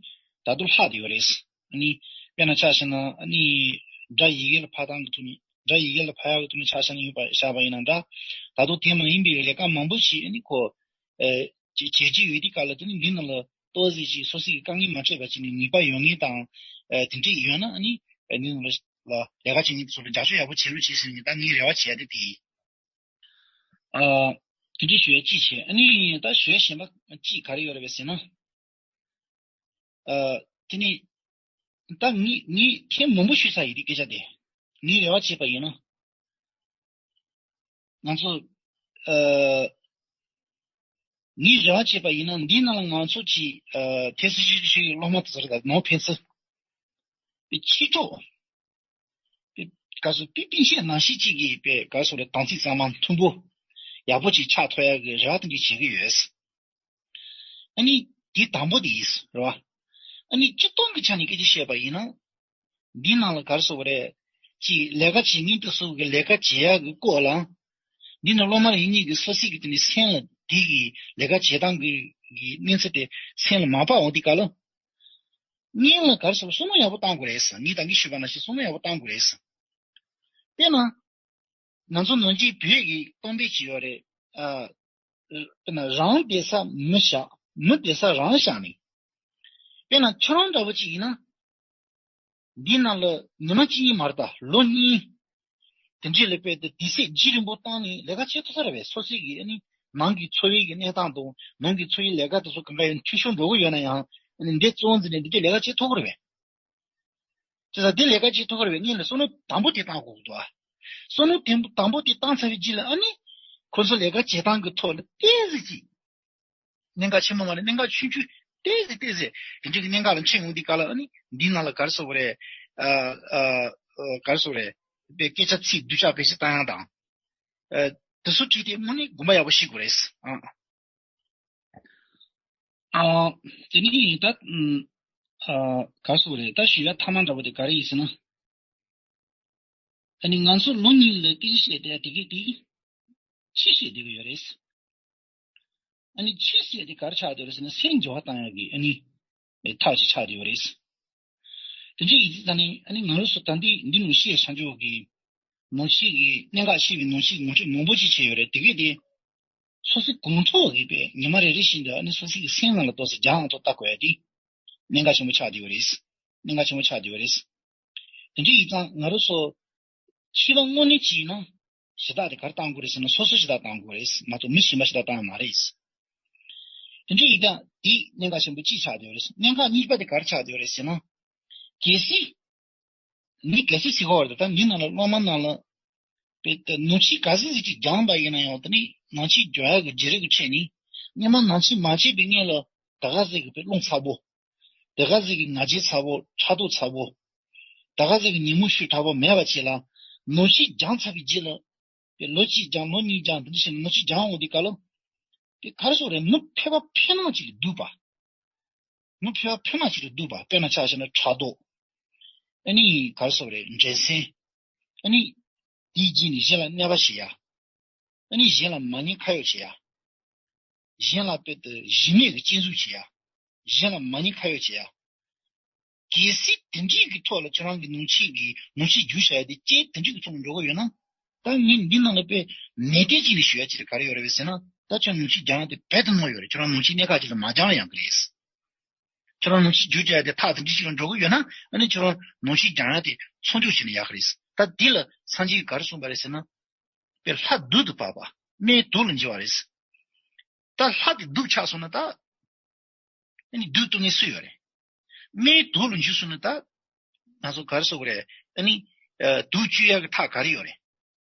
ད་དུང་ལྷག་བསྡད་ཡོད་རེད། ཨ་ནི་དཔེར་ན་ཆ་བཞག་ན་ཨ་ནི་སྒྲ་ཡི་གེ་ལ་ཕབ་སྟངས་ཀྱི་ཐོག་ནས། སྒྲ་ཡི་གེ་ལ་ཕབ་ཡག་གི་ཐོག་ནས་ཆ་བཞག་ན་ཡོད་པ་བཞག་པ་ཡིན་ན་འདྲ། ད་དུང་དེ་མ་ཡིན་པའི་ལས་ཀ་མང་པོ་ཞིག་ཨ་ནི་ཁོ་ཨེ་བྱེད་བྱེད་ཀྱི་ཡོད་དུས་སྐབས་ལ། དེ་ནི་འདི་ནང་ལ་ཏོག་ཙམ་ཞིག་སོ་སོ་གི་དཀའ་ངལ་མ་འཕྲད་པ་བྱས་ནས་ནུས་པ་ཡོད་མཁན་དང་། ཨེ་དེ་འདྲས་ཡོད་ན་ཨ་ནི་ཨེ་འདི་ནང་ལ་ལ་ལས་ཀ་བྱེད་མཁན་དེ་ཚོ་ལ་རྒྱབ་སྐྱོར་ཡག་པོ་བྱེད་རོགས་བྱེད་ཟེར་ནས་ད་ངའི་རེ་བ་བྱེད་ཡ་དེ་དེ་ཡིན། ཨ་དེ་འདྲས་ཞུ་ཡ་གཅིག་བྱས། ཨ་ནི་ད་ཞུ་ཡ་གཞན་པ་གཅིག་ག་རེ་ཡོད་རེད་པས་ཟེར་ན། ཨ་དེ་ནི་ད་ངས་ངས་ཐེངས་མང་པོ་ཞུས་ཚར་ཡོད་དེ་སྐད་ཆ་དེ། ངས་རེ་བ་བྱས་པ་ཡིན་ན། ང་ཚོ་ཨ་ངས་རེ་བ་བྱས་པ་ཡིན་ན། འདིའི་ནང་ལ་ང་ཚོ་གི་ཨ་ཐེ་སི་ཤི་ཤི་སློབ་མ་དེ་ཚོ་རེད། ད་ནང་ཕན་ཚུན་པའི་ཁྱི་ཕྲུག་པའི་ག་ཚོད་པའི་པིན་ཤེས་ནང་བཞིན་གཅིག་གིས་པའི་ག་ཚོད་རེད། དམ་ཚིག་གཙང་མ་མཐུན་པོ་ཡག་པོ་ཅིག་ཆགས་ཐུབ་ཡག་གི་རེ་བ་དེ་འདྲ་བྱེད་ཀྱི་ཡོད། ཨ་ནི་དེ་དང་པོ་དེ་ཡིན་རེད་བ། ཨ་ནི་སྤྱིར་བཏང་གི་ཆ་ནས་སྐད་ཆ་བཤད་པ་ཡིན་ན། འདི་ནང་ལ་ག་རེ་ཟེར་དགོས་རེད། ཅིག་ལས་ཀ་བྱེད་མཁན་དེ་ཚོ་གི་ལས་ཀ་བྱེད་ཡག་གི་སྐོར་ལ། འདི་ནི་སློབ་མ་རེ་གཉིས་ཀྱི་སོ་སོ་གི་དེ་ནི་སེམས་ལ་དེ་གི་ལས་ཀ་བྱེད་སྟངས་ཀྱི་གི་གནས་ཚུལ་དེ་སེམས་ལ་མ་བབས་འོང་དུས་སྐབས་ལ། སྔོན་ལ་ག་རེ་ཟེར་བསམ་བློ་ཡག་པོ་བཏང་དགོས་རེད་ཟེར། ངས་ད་གིན་ཞུས་པ་ནང་བཞིན་བསམ་བློ་ཡག་པོ་བཏང་དགོས་རེད་ཟེར། དཔེར་ན། ང་ཚོ་ནང་ཆོས་བོད་ཀྱི་གཏམ་དཔེ་ཅིག་ཡོད་རེད། ཨ། དཔེར་ན་རང་བསྡད་ས་མི་བཞག་མི་བསྡད་ས་རང་བཞག་ནས། དཔེར་ན་ཁྱོད་རང་འདྲ་བོ་ཅིག་ཡིན་ན། འདི་ནང་ལ་ཉི་མ་གཅིག་གཉིས་མ་རེད་ད། ལོ་གཉིས། དེ་འདྲས་ལ་དཔེ་དེ་དུས་ཚོད་རྒྱུན་རིང་པོ་བཏང་ནས་ལས་ཀ་བྱེད་ཐུབ་ས་རེད་པས། སོ་སོའི་གི་ཨ་ནི་ནང་གི་འཚོ་བའི་གི་གནས་སྟངས་དང་ནང་གི་འཚོ་བའི་ལས་ཀ་དེ་ཚོ་གང་ག་ཡང་འཐུས་ཤོར་འགྲོ་གི་ཡོད་ན་ཡང་། ཨ་ནི་འདི་གཙོ་བོ་འཛིན་ནས་འདི་འདྲས་ལས་ཀ་བྱེད་ཐུབ་ཀྱི་རེད་པས། བྱས་ཙང་དེ་ལས་ཀ་བྱེད་ཐུབ་ཀྱི་རེད་པས། སྔོན་ལ་བསམ་བློ་དང་པོ་དེ་བཏང་དགོས་ཀྱི་འདུག་ཨ། བསམ་བློ་དེ་དང་པོ་དེ་བཏང་ཚར་བའི་རྗེས་ལ་ཨ་ནི་ཁོ་ཚོ་ལས་ཀ་བྱེད་སྟངས་ཀྱི་ཐོག་ལ་ཏོག་ཙམ་ཅིག་གནད་འགག་ཆེན་པོ་མ་རེད། གནད་འགག་ཆུང་ཆུང་ཏོག་ཙམ་ཏོག་ཙམ་དེ་འདྲའི་གི་གནད་འགག་ལ་འཕྱད་འོང་དུས་སྐབས་ལ་ཨ་ནི་འདིའི་ནང་ལ་ག་རེ་ཟེར་དགོས་རེད། ཨ་ཨ་ཨ་ག་རེ་ཟེར་དགོས་རེད། དཔེ་སྐད་ཆ་ཚིག་སྡུག་ཅག་བེད་སྤྱོད་བཏང་ཡག་དང་། ཨ་དེ་ཚོ་བྲིས་ཏེ་དངོས་གནས་དགོངས་པ་ཡག་པོ་བཞེས་དགོས་རེད། ཨ། ཨ། དེ་ནས་ད། ཨ། ག་རེ་ཟེར་དགོས་རེད། ད་ཞུ་ཡ་མཐའ་མ་འདྲ་པོ་དེ་ག་རེ་ཡིན་ཟེར་ན། ཨ་ནི་ང་ཚོ་ལོ་གཉིས་ལ་སྐད་ཆ་བཤད་བསྡད་དེ་གི་དེ་གི་ཕྱི་བཤད་བསྡད་ཀྱི་ཡོད་རེད། ཨ་ནི་ཕྱི་བཤད་དེ་ག་རེ་ཆགས་བསྡད་རེད་ཟེར་ན། སེམས་འགྱུར་བ་བཏང་ཡག་གི་ཨ་ནི་ཐབས་ཅིག་ཆགས་བསྡད་ཡོད་རེད། དེ་འདྲ་ཡིན་དུས་ད་ནི་ཨ་ནི་ང་རང་ཚོ་ད་འདི་འདི་ནང་བཤད་བྱ་འཇོག་གི་ནང་ཆོས་ཀྱི་གནད་འགག་ཤེས་པའི་ནང་ཆོས་ཀྱི་ངོ་སྤྲོད་མང་པོ་ཅིག་བྱས་ཡོད་རེད། དེ་གས་དེ་སོ་སོའི་དགོངས་ཐོག་གིས་པས་ཉི་མ་རེ་རེ་བཞིན་དུ་ཨ་ནི་སོ་སོའི་སེམས་ནང་ལ་ཏོག་ཙམ་སྦྱང་ཐོག་ལྟ་དགོས་ཡ་དེ་གནད་འགག་ཆེན་པོ་ཆགས་བསྡད་ཡོད་རེད། གནད་འགག་ཆེན་པོ་ཆགས་བསྡད་ཡོད་རེད། དེ་འདྲ་ཡིན་ཙང་ང་རང་ཚོ་ཤེས་པ་དངོས་གནས་ཅིག་ཡིན་ན་ཞེ་དྲག་དེ་ག་རེ་བཏང་དགོས་རེད་ཟེར་ན་སོ་སོ་ཞེ་དྲག་བཏང་དགོས་རེད་མ་གཏོགས་མི་གཞན་པ་ཞེ་དྲག་བཏང་ཡ་མ་རེད། དེ་འདྲ་ཡིན་ཙང་དེ་གནད་འགག་ཆེན་པོ་གཅིག་ཆགས་བསྡད་ཡོད་རེད། གནད་འགག་གཉིས་པ་དེ་ག་རེ་ཆགས་བསྡད་ཡོད་རེད་ཟེར་ན། གལ་སྲིད། འདི་གལ་སྲིད་ཟེར་གོ་བ་རེད། ད་འདི་ནང་ལ་སློབ་མ་ནང་ལ་དཔེ་ད་ནང་ཆོས་ག་ཚོད་ཅིག་སྦྱངས་པ་ཡིན་ན་ཡང་དེ་ནི་ནང་ཆོས་སྦྱོང་ཡག་གི་བརྗེ་རེས་ཀྱི་ཆེད་ནི་སྔོན་མ་ནང་ཆོས་མ་བྱས་པའི་སྔོན་ལ་ད་ག་ཟིག་གི་དཔེ་རླུང་ཚ་པོ། ད་ག་ཟིག་གི་ང་རྒྱལ་ཚ་པོ་ཕྲག་དོག་ཚ་པོ། ད་ག་ཟིག་གི་ཉིན་མོ་ཤུགས་དྲག་པོ་མེད་པ་བྱས་ལ་ནང་ཆོས་སྦྱངས་ཚར་བའི་རྗེས་ལ་དཔེ་ལོ་གཅིག་སྦྱངས་ལོ་གཉིས་སྦྱངས་དེ་འདྲ་བྱས་ནས་ནང་ཆོས་སྦྱངས་འོང་དུས་སྐབས་ལ་དཔེ་ག་རེ་ཟེར་རེད། མི་ཕལ་པ་ཕལ་ནང་ཅིག་ལ་སྡུག་པ། མི་ཕལ་པ་ཕལ་མ་ཞིག་ལ་སྡུག་པ། དཔེར་ན་ཆ་བཞག་ན་ཕྲག་དོག་ཨ་ནི་ག་རེ་ཟེར་རེད། འགྲན་སེམས། ཨ་ནི་དེའི་རྗེས་ནས་གཞན་ལ་གནོད་པ་བྱེད་ཡ། ཨ་ནི་གཞན་ལ་མ་ཉེས་ཁ་གཡོག་བྱེད་ཡ། གཞན་ལ་དཔེ་དེ་གཞི་མེད་ཀྱི་སྐྱོན་འཛུགས་བྱེད་ཡ། གཞན་ལ་མ་ཉེས་ཁ་གཡོག་བྱེད་ཡ། གལ་སྲིད་དེ་འདྲའི་གི་ཐོག་ལ་ཁྱོད་རང་གི་ནང་ཆོས་ཀྱི་ནང་ཆོས་རྒྱུ་བྱ་ཡ་དེ་ཅེས་དེ་འདྲའི་གི་ཐོག་ལ་འགྲོ་གི་ཡོད་ན། ད་ངས་འདི་ནང་ལ་དཔེ་ནན་ཏན་ཅིག་ནས་ཞུ་ཡ་ཅིག་ག་རེ་ཡོད་རེད་ཟེར་ན། ད་ཁྱོད་ནང་ཆོས་སྦྱང་ཡ་དེ་རྦད་དེ་གནོད་ཡོད་རེད། ཁྱོད་རང་ནང་ཆོས་གནད་འགག་ཅིག་ལ་མ་སྦྱང་ཡང་གི་རེད། ཁྱོད་རང་ནང་ཆོས་རྒྱུ་བྱ་ཡ་དེ་ཐག་དེ་འདྲ་ཞིག་ལ་འགྲོ་གི་ཡོད་ན་ཨ་ནི་ཁྱོད་རང་ནང་ཆོས་སྦྱང་ཡ་དེ་མཚམས་འཇོག་བྱས་ན་ཡག་གི་རེད། ད་འདི་ལ་སངས་རྒྱས་ཀྱིས་ག་རེ་གསུངས་པ་རེད་ཟེར་ན། དཔེ་ལྷ་སྡུག་ཏུ་བབ་པ། སྨན་དུག་ལ་འགྱུར་བ་རེད། ད་ལྷ་དེ་སྡུག་ཆགས་སོང་ན་ད། ཨ་ནི་སྡུག་བཏུལ་མཁན་སུ་ཡོད་རེད། སྨན་དུག་ལ་འགྱུར་སོང་ན་ད། ང་ཚོ་ག་རེ་ཟེར་དགོས་རེད། ཨ་ནི། ཨ། དུག་བཅོས་ཡག་གི་ཐག་ག་རེ་ཡོད་རེད།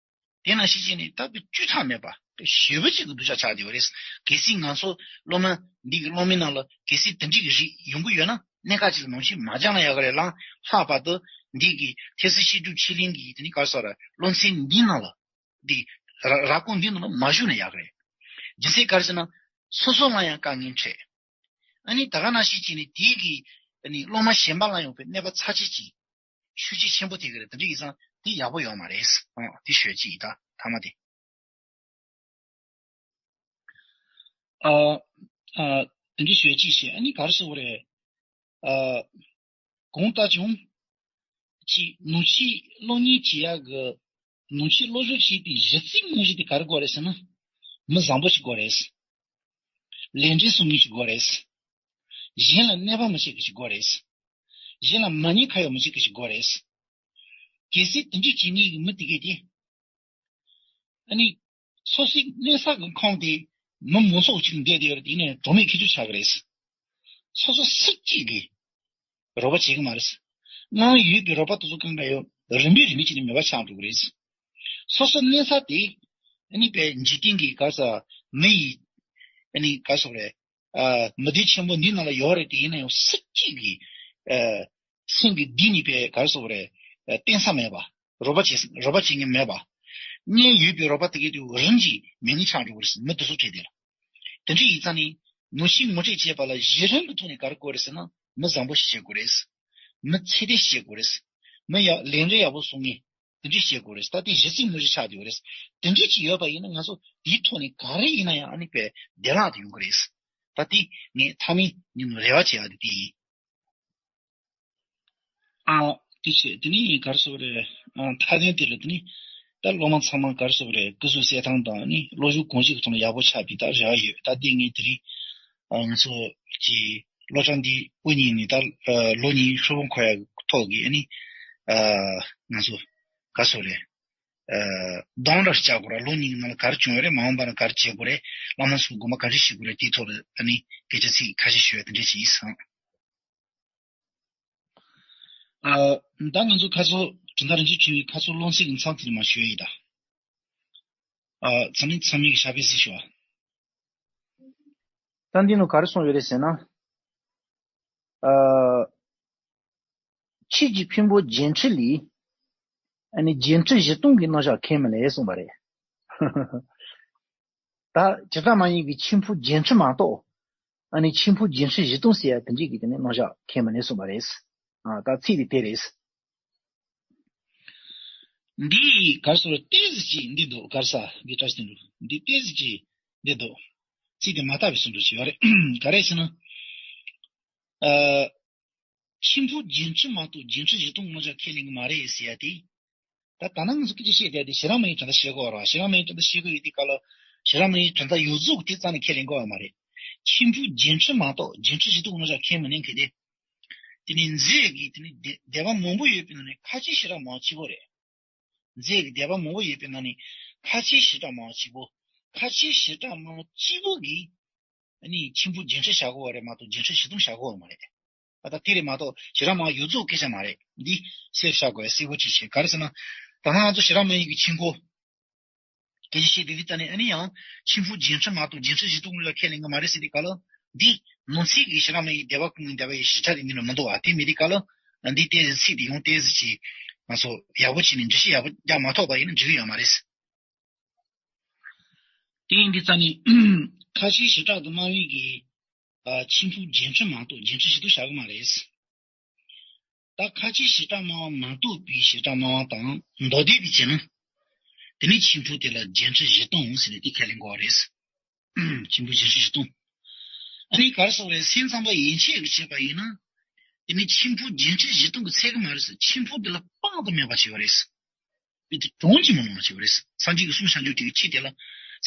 དེ་ནང་བཞིན་བྱས་ནས་ད་དཔེ་བཅོས་ཐབས་མེད་པ། དཔེ་ཞེ་པོ་ཅིག་གི་སྡུག་ཅག་ཆགས་བསྡད་ཡོད་རེད། གལ་སྲིད་ང་ཚོ་སློབ་མ་འདི་གི་སློབ་མའི་ནང་ལ་གལ་སྲིད་དེ་འདྲའི་གི་རིགས་ཡོང་གི་ཡོད་ན་གནད་འགག་ཅིག་ལ་ནང་བཞིན་མ་སྦྱངས་ན་ཡག་གི་རེད། ལམ་ལྷག་པར་དུ་འདི་གི་ཐེག་ཆེན་བཤད་སྒྲུབ་ཆོས་གླིང་གི་དེ་ནི་ག་རེ་ཟེར་རེད། སློབ་ཚན་འདིའི་ནང་ལ། འདི་ར་ར་སྐོང་འདི་ནང་ལ་མ་ཞུགས་ན་ཡག་རེད། རྒྱུ་མཚན་ག་རེ་ཟེར་ན། སོ་སོ་ལ་ཡང་དཀའ་ངལ་འཕྲད། ཨ་ནི་ད་ག་ནང་བཞིན་བྱས་ནས་དེའི་གི་ཨ་ནི་སློབ་མ་གཞན་པ་ལ་ཡང་དཔེ་གནོད་པ་ཚབས་ཆེ་ཅིག་ཤུགས་རྐྱེན་ཆེན་པོ་ཐེབས་ཀྱི་རེད། དེ་འདྲ་ཡིན་ཙང་དེ་ཡག་པོ་ཡོད་མ་རེད། ཨང་། དེ་ཤོད་ཅིག་ཡིན་ད་ཐ་མ་དེ། ཨ། ཨ། དེ་འདྲ་ཤོད་ཅིག་བྱས། ཨ་ནི་ག་རེ་ཟེར་དགོས་རེད། ཨ། གང་ལྟར་ཀྱང་། ཅིག་ནང་ཆོས་སློབ་གཉེར་བྱེད་ཡག་གི་ནང་ཆོས་སློབ་སྦྱོང་བྱེད་པའི་གཞི་རྩའི་རྨང་གཞི་དེ་ག་རེ་དགོས་རེད་ཟེར་ན། མི་བཟང་པོ་ཞིག་དགོས་རེད། ལས་འབྲས་སྲུང་མཁན་ཞིག་དགོས་རེད། གཞན་ལ་གནོད་པ་མི་བྱེད་མཁན་ཞིག་དགོས་རེད། གཞན་ལ་མ་ཉེས་ཁ་གཡོག་མི་བྱེད་མཁན་ཞིག་དགོས་རེད། གལ་སྲིད་དེ་འདྲ་བྱེད་མཁན་གྱི་མི་དེ་གས་དེ། ཨ་ནི། སོ་སོའི་གནས་ས་གི་ཁོངས་དེ་མི་མང་ཚོགས་ཅིག་བསྡད་དེ་ཡོད་རེད། དེ་ནས་གྲོགས་མེད་ཁེ་ཆོ་ཆགས་ཀྱི་རེད། སོ་སོ་སུ་གཅིག་གིས་རོགས་པ་བྱེད་ཀྱི་མ་རེད། སྔར་ཡོད་པའི་རོགས་པ་དེ་ཚོ་གང་འདྲ་ཡོད་རིམ་པས་རིམ་པས་ཀྱི་ནས་མེད་པ་ཆགས་འགྲོ་གི་རེད། སོ་སོ་གནས་ས་དེ་ཨ་ནི་པའི་འཇིག་རྟེན་གྱི་ག་ས་མི་ཡི་ཨ་ནི་ག་སོགས་རེད། ཨ། མི་སྡེ་ཆེན་པོ་འདི་ནང་ལ་ཡོད་རེད། དེ་ཡིན་ན་ཡང་སུ་གཅིག་གིས་ཨ། སེམས་ཀྱི་གཏིང་ནས་པའི་ག་རེ་ཟེར་དགོས་རེད། ཨ། བརྟེན་ས་མེད་པ། རོགས་པ་བྱེད་རོགས་པ་བྱེད་མཁན་མེད་པ། གཉེན་ཡོད་པའི་རོགས་པ་དེ་གའི་དུས་རིམ་གྱིས་མེད་མཁན་ཆགས་འགྲོ་གི་རེད། མི་དེ་ཚོ་གྲས་དེ་ལ། དེ་འདྲ་ཡིན་ཙང་ནི་ནང་ཆོས་ངོ་སྤྲོད་བྱེད་པ་ལ་གཞི་རིམ་གྱི་ཐོག་ནས་ག་རེ་དགོས་རེད་ཟེར་ན་མི་བཟང་པོ་ཞིག་བྱེད་དགོས་རེད། མི་ཚད་ལྡན་ཞིག་བྱེད་དགོས་རེད། མི་ཡག་ལས་འབྲས་ཡག་པོ་སོང་ངེས། དེ་འདྲ་བྱེད་དགོས་རེད། ད་དེ་གཞི་རྩའི་རྨང་གཞི་ཆགས་བསྡད་ཡོད་རེད། དེ་འདྲ་ཅིག་ཡོད་པ་ཡིན་ན་ང་ཚོ་དེའི་ཐོག་ནས་ག་རེ་ཡིན་ན་ཡང་ཨ་ནི་པའི་བདེ་བླག་ཏུ་ཡོང་གི་རེད། ད་དེ་ངས་མཐའ་མའི་ཉིན་མོ་རེ་བ་བྱེད་ཡག་དེ་དེ་ཡིན། ཨ། དེ་བྱས་དེ་ནི་ག་རེ་ཟེར་དགོས་རེད། ཨ། མཐའ་དོན་དེ་ལ་དེ་ནི་ད་སློབ་མ་ཚང་མ་ག་རེ་ཟེར་དགོས་རེད། སྐུ་གཟུགས་གསལ་ཐང་དང་ནི་བློ་སྦྱོང་གང་ཅིའི་ཐོག་ནས་ཡག་པོ་ཆགས་པའི་ད་རེ་བ་ཡོད། ད་དེ་ངས་དེ་རིང་ཨ། ང་ཚོ་གི་སློབ་གྲྭ་འདི་དབུ་བརྙེས་ནས་ད་ཨ། ལོ་གཉིས་ཧྲིལ་པོ་འཁོར་ཡག་ཐོག་གི་ཨ་ནི་ཨ། ང་ཚོ་ག་རེ་ཟེར་དགོས་རེད། ཨ། གདོང་ལ་བཅར་དགོས་རེད། ལོ་གཉིས་ཀྱི་ནང་ལ་ག་རེ་བྱུང་ཡོད་རེད། མ་འོངས་པ་ལ་ག་རེ་བྱེད་དགོས་རེད། བླ་མ་ཚོས་དགོངས་པ་ག་རེ་བཞེས་དགོས་རེད། དེའི་ཐོག་ལ་ཨ་ནི་སྐད་ཆ་ཚིག་ཁ་ཤས་ཞུ་ཡ་དེ་འདྲས་ཅིག་ཡིན་སོང་། ཨ། ད་ང་ཚོ་ཁ་སང་དྲིན་ལྡན་རིན་ཆེན་ཆོས་ཀྱི་ཁ་སང་སློབ་ཚན་གྱི་མཚམས་དེ་ནས་མར་ཞུ་ཡ་ཡིན་ད། ཨ། ཚང་མས་ཚང་མས་ཀྱི་ཞབས་པད་སྲིད་ཞུ་བ། ད་འདི་ནང་ག་རེ་གསུངས་ཡོད་རེད་ཟེར་ན། ཨ། ཆོས་ཀྱི་ཕུང་པོ་བརྒྱད་ཁྲི་ལས། ཨ་ནི་བརྒྱད་ཁྲི་བཞི་སྟོང་གི་རྣམ་གཞག་ཁས་མི་ལེན་གསུངས་པ་རེད། ད་ཇི་ལྟ་མ་ཡིན་གྱི་འཆི་འཕོ་བརྒྱད་ཁྲི་མ་གཏོགས། ཨ་ནི་འཆི་འཕོ་བརྒྱད་ཁྲི་བཞི་སྟོང་ཟེར་ཡ་དེ་འདྲས་ཀྱི་དེ་ནི་རྣམ་གཞག་ཁས་མི་ལེན་གསུངས་པ་རེད། ཨ། ད་ཚིག་དེ་དེ་རེད། འདི་ག་རེ་ཟེར་ཏོག་ཙམ་ཅིག་འདི་འདུག་ག་རེ་ཟེར་འདི་བཀྲ་ཤིས་དོན་གྲུབ། འདི་ཏོག་ཙམ་ཅིག་འདི་འདུག་ཚིག་དེ་མ་དག་པའི་ཚིག་འདྲ་ཅིག་ཡོད་རེད། ག་རེ་ཟེར་ན། ཨ། འཆི་འཕོ་བརྒྱད་ཁྲི་མ་གཏོགས་བརྒྱད་ཁྲི་བཞི་སྟོང་རྣམ་གཞག་ཁས་ལེན་གྱི་མ་རེད་ཟེར་ཡ་དེ། ད་ད་ནང་ང་ཚོ་སྐད་ཆ་བཤད་བསྡད་དེ་ཞེ་དྲག་མ་ཡིན་དྲན་ད་བཤད་དགོས་ར། ཞེ་དྲག་མ་ཡིན་དྲན་ད་བཤད་དགོས་ཡོད་དེ་ག་ལ། ཞེ་དྲག་མ་ཡིན་དྲན་ད་ཡོད་ཚུལ་དེ་རྩ་ནས་ཁས་ལེན་དགོས་ཡོད་མ་རེད། འཆི་འཕོ་བརྗེད་འཁྲི་མ་གཏོགས་བརྗེད་འཁྲི་བཞི་སྟོང་ནང་ཆ་ཁས་མི་ལེན་མཁན་དེ། དེ་ནི་མཛེས་ཀྱི་དེ་ནི་སྡེ་སྡེ་པ་མང་པོ་ཡོད་པའི་ནང་ནས་ཁ་ཆེ་ཞེ་དྲག་མང་གཅིག་པོ་རེད། མཛེས་ཀྱི་སྡེ་པ་མང་པོ་ཡོད་པའི་ནང་ནས་ཁ་ཆེ་ཞེ་དྲག་མང་གཅིག་པོ། ཁ་ཆེ་ཞེ་དྲག་མང་གཅིག་པོ་གིས་ཨ་ནི་འཆི་འཕོ་བརྗེད་འཁྲི་བཞག་གོ་བ་རེད་མ་གཏོགས་བརྗེད་འཁྲི་བཞི་སྟོང་བཞག་གོ་བ་མ་རེད། ཨ་ད་དེ་རེད་མ་གཏོགས་ཞེ་དྲག་མང་ཡོད་ཚུལ་སྐད་ཆ་མ་རེད། འདི་གསལ་བཞག་དགོས་གསལ་པོ་ཅིག་བྱས། ག་རེ་ཟེར་ན། ད་ང་ཚོ་ཞེ་དྲག་མང་ཡིན་གྱི་འཆི་འཕོ། སྐད་ཆ་བཤད་དེ་འདི་ལྟ་ནས་ཨ་ནི་ཡང་འཆི་འཕོ་བརྗེད་འཁྲི་མ་གཏོགས་བརྗེད་འཁྲི་བཞི་སྟོང་ལ་ཁས་ལེན་གི་མ་རེད་ཟེར་དེ་ག་ལ། འདི་ནང་གསེས་ཀྱི་ཞེ་དྲག་མང་ཡིན་སྡེ་པ་ཀུན་གྱི་སྡེ་པ་ཡི་ཞེ་དྲག་རེ་མིན་ན་མི་འདུག་བ། དེ་མི་དེ་ག་ལ། འདི་ཏོག་ཙམ་ཚིག་དེ་ཡང་ཏོག་ཙམ་ཅིག་ང་ཚོ་ཡག་པོ་བྱས་ནས་འགྲེལ་བཤད་ཡག་པོ་རྒྱག་མ་ཐུབ་པ་ཡིན་ན་འགྲིག་གི་ཡོད་མ་རེད། དེ་ཡིན་དུས་ཙང་ནི། ཁ་ཆེ་ཞེ་དྲག་ཏུ་དམའ་བའི་གི། ཨ་འཆི་འཕོ་བརྗེད་འཁྲི་མ་གཏོགས་བརྗེད་འཁྲི་བཞི་སྟོང་བཞག་གི་མ་རེད། ད་ཁ་ཆེ་ཞེ་དྲག་དམའ་བ་མ་གཏོགས་པའི་ཞེ་དྲག་དམའ་བ་དང་མདོ་སྡེ་པའི་བྱས་ན། དེ་ནི་འཆི་འཕོ་དེ་ལ་བརྗེད་འཁྲི་བཞི་སྟོང་ཟེར་ནས་དེ་ཁས་ལེན་དགོས་པ་རེད། འཆི་འཕོ་བརྗེད་འཁྲི་བཞི་སྟོང་། ཨ་ནི་ག་རེ་ཟེར་བ་རེད། སེམས་ཙམ་པ་ཡན་ཆད་ཀྱིས་བྱས་པ་ཡིན་ན། དེ་ནི་འཆི་འཕོ་བརྗེད་འཁྲི་བཞི་སྟོང་གིས་ཚད་ཀྱི་མ་རེད་ཟེར། འཆི་འཕོ་དེ་ལ་དཔག་ཏུ་མེད་པ་བྱས་པ་རེད། དེ་གྲངས་ཀྱིས་མི་ལོངས་པ་བྱས་པ་རེད། སངས་རྒྱས་ཀྱི་གསུང་བྱང་ཆུབ་ཀྱི་ཆོས་དེ་ལ་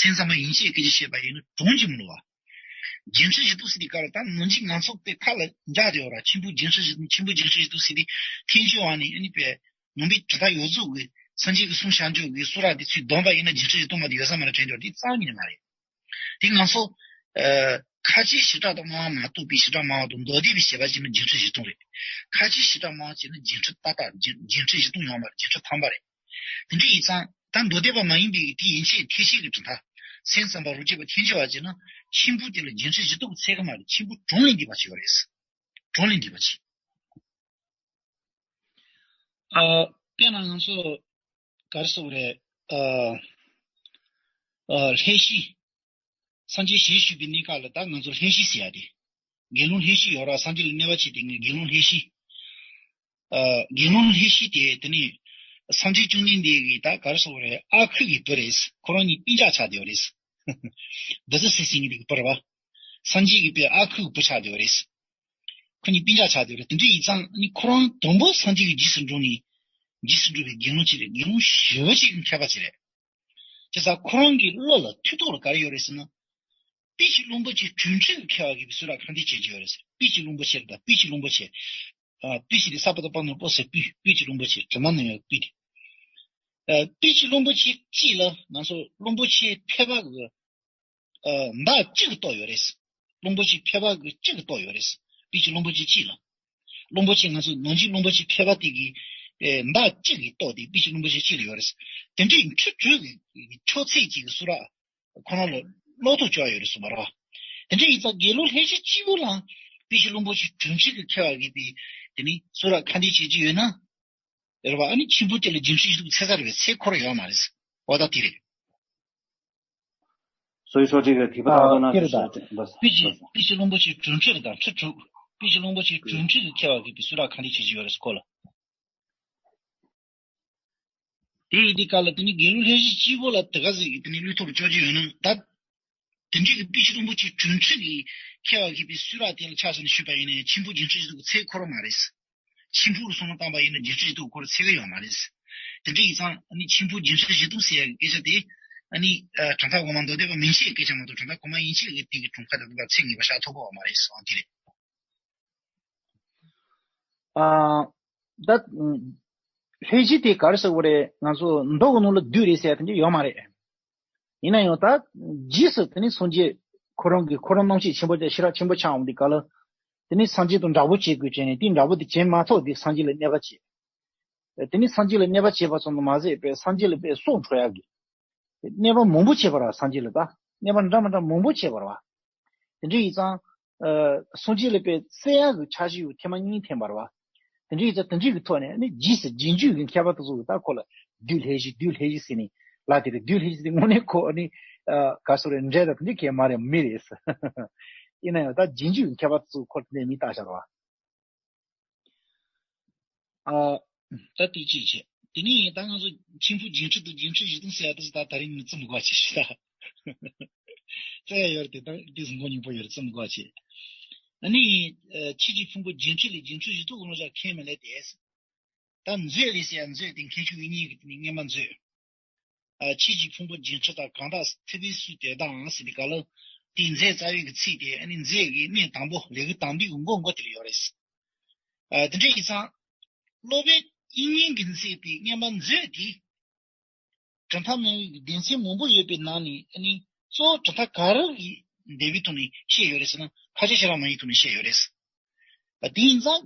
སེམས་ཙམ་པ་ཡན་ཆད་ཀྱིས་སྐད་ཆ་བཤད་པ་ཡིན་ན་གྲངས་ཀྱིས་མི་ལོངས་པ། བརྗེད་འཁྲི་བཞི་སྟོང་ཟེར་དེ་ག་རེ། ད་ནང་བཞིན་ང་ཚོ་དཔེ་ཁ་ལ་འཇགས་བསྡད་ཡོད་ར། འཆི་འཕོ་བརྗེད་འཁྲི་བཞི་སྟོང་། འཆི་འཕོ་བརྗེད་འཁྲི་བཞི་སྟོང་ཟེར་དེ་ཐེངས་བཅོ་ལྔ་ནས་ཨ་ནི་དཔེ་ནང་པའི་གྲུབ་མཐའ་ཡོངས་རྫོགས་ཀྱི་སངས་རྒྱས་ཀྱི་གསུང་བྱང་ཆུབ་ཀྱི་གསུང་རབ་དེ་ཚུར་བསྡོམས་པ་ཡིན་ན་བརྗེད་འཁྲི་བཞི་སྟོང་མ་གཏོགས་ཡོད་ས་མ་རེད་དྲན་ཀྱང་དེ་རྩ་བ་ཉིད་ནས་མ་རེད། དེ་ང་ཚོ། ཨ་ཁ་ཆེ་ཞེ་དྲག་དང་དམའ་བ་མ་གཏོགས་པའི་ཞེ་དྲག་དམའ་བ་དང་མདོ་སྡེ་པའི་བྱས་པ་བྱས་ན་བརྗེད་འཁྲི་བཞི་སྟོང་རེད། ཁ་ཆེ་ཞེ་དྲག་དམའ་བ་བྱས་ན་བརྗེད་འཁྲི་ཏག་ཏག་བརྗེད་བརྗེད་འཁྲི་བཞི་སྟོང་ཡོད་མ་རེད། བརྗེད་འཁྲི་ཐམ་པ་རེད། དེ་འདྲ་ཡིན་ཙང་ད་མདོ་སྡེ་པ་མ་ཡིན་པའི་དེ་ཡན་ཆད་ཐེག་ཆེན་གྱི་གྲུབ་མཐའ། སེམས་ཙམ་པ་རུ་སྐྱེས་པ་ཐེག་ཆེན་པ་བྱས་ན་འཆི་འཕོ་དེ་ལ་བརྗེད་འཁྲི་བཞི་སྟོང་ཚད་ཀྱི་མ་རེད། འཆི་འཕོ་གྲངས་ལས་འདས་པ་བྱས་པ་རེད། གྲངས་ལས་འདས་པ་བྱས། ཨ། དཔེར་ན་ང་ཚོ་ག་རེ་ཟེར་དགོས་རེད། ཨ། ཨ། ལྷན་ཅིག་སངས་རྒྱས་ཞལ་བཞུགས་པའི་གནས་སྐབས་ལ་ད་ང་ཚོ་ལྷན་ཅིག་ཟེར་ཡ་དེ། དགེ་སློང་ལྷན་ཅིག་ཡོད་ར། སངས་རྒྱས་ལ་གནས་པ་བྱས་ཏེ་ངས་དགེ་སློང་ལྷན་ཅིག་ཨ། དགེ་སློང་ལྷན་ཅིག་དེ་དེ་ནི་སངས་རྒྱས་བཅོམ་ལྡན་འདས་ཀྱི་ད་ག་རེ་ཟེར་དགོས་རེད། ཨ་ཁུ་གི་བུ་རེད། ཁོ་རང་གཉིས་སྤུན་ཀྱག་ཆགས་བསྡད་པ་རེད། བདུད་རྩི་སྲིན་གཉིས་དེ་གི་བུ་རེད་བ། སངས་རྒྱས་ཀྱི་དཔེ་ཨ་ཁུ་གི་བུ་ཆགས་བསྡད་པ་རེད། ཁོ་གཉིས་སྤུན་ཀྱག་ཆགས་བསྡད་པ་རེད། དེ་འདྲ་ཡིན་ཙང་ནི་ཁོ་རང་དང་པོ་སངས་རྒྱས་ཀྱི་རྗེས་སུ་འགྲོ་ནས་རྗེས་སུ་འགྲོ་བའི་དགེ་སློང་ཅིག་རེད། དགེ་སློང་ཞེ་པོ་ཅིག་གི་མཁས་པ་ཅིག་རེད། བྱས་ཙང་ཁོ་རང་གི་བློ་ལ་མཐུ་སྟོབས་ལ་ག་རེ་ཡོད་རེད་ཟེར་ན། པི་ཅིག་རླུང་པོ་ཆེ་གྲོལ་འཁྲུལ་གྱི་མཁས་པ་གིས་པའི་གསུང་རབ་ཁ་འདོན་བྱེད་ཀྱི་ཡོད་རེད་ཟེར། པི་ཅིག་རླུང་པོ་ཆེ་རེད། ད་པི་ཅིག་རླུང་པོ་ཆེ། ཨ། པི་ཅིག་དེ་ས་པ་ཏ་པ་ན་པོ་སི་པི། པི་ཅིག་རླུང་པོ་ཆེ། དྲི་མ་ནང་ཡོད་པི་དེ། ཨ། པི་ཅིག་རླུང་པོ་ཆེ་གཅིག་ལ་ང་ཚོ་རླུང་པོ་ཆེ་ཕལ་པ་གི། ཨ། མདའ་གཅིག་གི་ཏོག་ཡོད་རེད། རླུང་པོ་ཆེ་ཕལ་པ་གི་གཅིག་གི་ཏོག་ཡོད་རེད། པི་ཅིག་རླུང་པོ་ཆེ་གཅིག་ལ། རླུང་པོ་ཆེ་ང་ཚོ་ནང་བཞིན་རླུང་པོ་ཆེ་ཕལ་པ་དེ་གི། ཨེ། མདའ་གཅིག་གི་ཏོག་དེ་པི་ཅིག་རླུང་པོ་ཆེ་གཅིག་ལ་ཡོད་རེད། དེ་འདྲའི་འཁྲུལ་གྲོལ་གྱི་མཆོག་ཚད་ཅིག་གི་གསུང་རབ་ཁོ་རང་ལ་ཀློག་ཐུབ་ཆོག་ཡོད་རེད་གསུངས་པ་རེད་བ། དེ་འདྲ་ཡིན་ཙང་དགེ་སློང་ལྷན་ཅིག་གཅིག་པུ་ལ་པི་ཅིག་རླུང་པོ་ཆེ་གྲོལ་འཁྲུལ་གྱི་མཁས་པ་གིས་པའི་དེ་ནི་གསུང་རབ་ཁ་འདོན་བྱེད་ཀྱི་ཡོད་ན། རེད་བ། ཨ་ནི་འཆི་འཕོ་དེ་ལ་བརྗེད་འཁྲི་ཞིག་འདུག་ཚེ་ས་རེད་བས། ཚེ་འཁོར་ཡོད་མ་རེད། འོ་ད་དེ་རེད། 所以说这个第八个呢，就是 པི་ཅིག་པི་ཅིག་རླུང་པོ་ཆེ་གྲོལ་འཁྲུལ་དང་འཁྲུལ་གྲོལ། པི་ཅིག་རླུང་པོ་ཆེ་གྲོལ་འཁྲུལ་གྱི་མཁས་པ་གིས་པའི་གསུང་རབ་ཁ་འདོན་བྱེད་ཀྱི་ཡོད་རེད་ཁོ་ལ། དེ་ཡི་དེ་ག་ལ་དེ་ནི་དགེ་སློང་ལྷན་ཅིག་གཅིག་པོ་ལ་དེ་ག་ཟིག་གི་དེ་ནི་བློས་ཐོབ་ལ་ཅོག་ཅིག་ཡོད་ན་ད། དེ་འདྲའི་གི་པི་ཅིག་རླུང་པོ་ཆེ་གྲོལ་འཁྲུལ་གྱི་མཁས་པ་གིས་པའི་གསུང་རབ་དེ་ལ་ཆ་བཞག་ནས་ཞུས་པ་ཡིན་ན་འཆི་འཕོ་བརྗེད་འཁྲི་ཞིག་འདུག་ཚེ་འཁོར་མ་རེད། འཆི་འཕོ་གི་བསམ་བློ་བཏང་པ་ཡིན་ན་བརྗེད་འཁྲི་ཞིག་འདུག་ཁོ་ར་ཚེ་གི་ཡོད་མ་རེད། དེ་འདྲ་ཡིན་ཙང་ཨ་ནི་འཆི་འཕོ་བརྗེད་འཁྲི་ཞིག་འདུག་ཟེར་ཡ་གི་སྐད་ཆ་དེ་ཨ་ནི་ཨ་གྲུབ་མཐའ་གོང་མ་མདོ་སྡེ་པ་མན་ཆད་ཀྱི་སྐད་ཆ་མ་གཏོགས་གྲུབ་མཐའ་གོང་མ་ཡན་ཆད་ཀྱི་སྟེང་གི་གྲུབ་མཐའ་དེ་ཚོ་ལ་ཚིག་ངེས་པ་བཞག་ཐུབ་ཀྱི་ཡོད་མ་རེད་ཟེར་བ་དེ་རེད། ཨ། ད། ལྷན་ཅིག་དེ་ག་རེ་ཟེར་དགོས་རེད། ང་ཚོ་མདོ་གི་ནང་ལ་བདུད་རེད་ཟེར་ཡ་དེ་འདྲ་ཡོད་མ་རེད། ཡིན་ན་ཡང་ད་རྗེས་སུ་དེ་ནི་སངས་རྒྱས་ཁོ་རང་གི་ཁོ་རང་རྣམ་ཤེས་ཆེན་པོ་དེ་ཤེས་རབ་ཆེན་པོ་ཆགས་འོང་དུས་ག་ལ། དེ་ནི་སངས་རྒྱས་དང་འདྲ་པོ་བྱེད་དགོས་བྱས་ནས་དེ་འདྲ་པོ་དེ་བྱེད་མ་ཐུབ་དུས་སངས་རྒྱས་ལ་གནས་པ་བྱེད། དེ་ནི་སངས་རྒྱས་ལ་གནས་པ་བྱེད་པ་ཙམ་དུ་མ་ཟད་པའི་སངས་རྒྱས་ལ་པའི་སྲོག་འཕྲོག་ཡག་གི། གནས་པ་མང་པོ་བྱེད་པ་ར་སངས་རྒྱས་ལ་ད། གནས་པ་འདྲ་མི་འདྲ་མང་པོ་བྱེད་པ་ར་བ། དེ་འདྲ་ཡིན་ཙང་། ཨ། སངས་རྒྱས་ལ་པའི་བཙལ་ཡག་གི་འཆར་གཞི་ཡོད་ཐེངས་མ་གཉིས་ཐེངས་པ་ར་བ། དེ་འདྲ་ཡིན་ཙང་དེ་འདྲའི་གི་ཐོག་ནས་ནི་རྗེས་སུ་རྗེས་འཇུག་གི་མཁས་པ་དེ་ཚོ་གི་ད་ཁོ་ལ་བདུད་ལྷན་ཅིག་བདུད་ལྷན་ཅིག་ཟེར་ནས་ལབ་དེ་རེད། བདུད་ལྷན་ཅིག་དེ་དངོས་གནས་ཁོ་ནི། ཨ། ག་སོ་རེད། འདྲེ་དང་དེ་འདྲའི་གི་མ་རེད། མི་རེད། ཡིན་ན་ཡང་ད་རྗེས་འཇུག་གི་མཁས་པ་དེ་ཚོ་ཁོ་ལ་དེ་འདྲའི་མིང་བཏགས་བཞག་ར་བ། ཨ། ད་དེ་གཅིག་བྱས། དེ་ནས་ད་ང་ཚོ་འཆི་འཕོ་བརྗེད་འཁྲི་དང་བརྗེད་འཁྲི་བཞི་སྟོང་ཟེར་ཡ་དེ་ཚོ་ད་ད་རིང་ནི་རྩོམ་དགོས་པ་ཅིག་ཞིག་ད། རྩོམ་ཡ་ཡོད་རེད་དེ་ད་དེ་ཚོ་མགོ་རྙིང་པོ་ཡོད་རེད། རྩོམ་དགོས་པ་ཅིག་ཨ་ནི། ཨ། འཆི་ཅིང་ཕུང་པོ་བརྗེད་འཁྲི་ལས། བརྗེད་འཁྲི་བཞི་སྟོང་གི་ནང་ཆ་ཁས་མི་ལེན་ཏེ། ད་མཛོད་ལས་ཟེར་ཡ་མཛོད་དེ་མཁན་ཆུང་དབྱིག་གཉེན་གྱི་དེ་ནི་བསྙེན་པ་མཛོད། ཨ་ཆོས་ཀྱི་ཕུང་པོ་བརྒྱད་ཁྲི་དང་གང་དག་ཐུབ་པའི་སུས་དེ་དང་ཟེར་དེ་ག་ལ། དེའི་མཛོད་རྩ་བའི་གི་ཚིག་དེ་ཨ་ནི་མཛོད་ཀྱི་སྨོན་དང་པོ་ལས་ཀྱི་དང་པོའི་གི་མགོ་མགོ་དེ་ལ་ཡོད་རེད། ཨ་དེ་འདྲ་ཡིན་ཙང་། སློབ་དཔོན་དབྱིག་གཉེན་གྱིས་མཛད་པའི་བསྙེན་པ་མཛོད་དེ། གྲུབ་མཐའ་སྨྲ་བའི་སྡེ་ཚན་མང་པོ་ཡོད་པའི་ནང་ནས་ཨ་ནི་གཙོ་བོ་གྲུབ་མཐའ་ག་རེ་གི་འགྲེལ་པའི་ཐོག་ནས་བཤད་ཡོད་རེད་ཟེར་ན་ཁ་ཆེ་ཤེས་རབ་མ་ཡིན་ཐོག་ནས་བཤད་ཡོད་རེད། དེ་ཡིན་ཙང་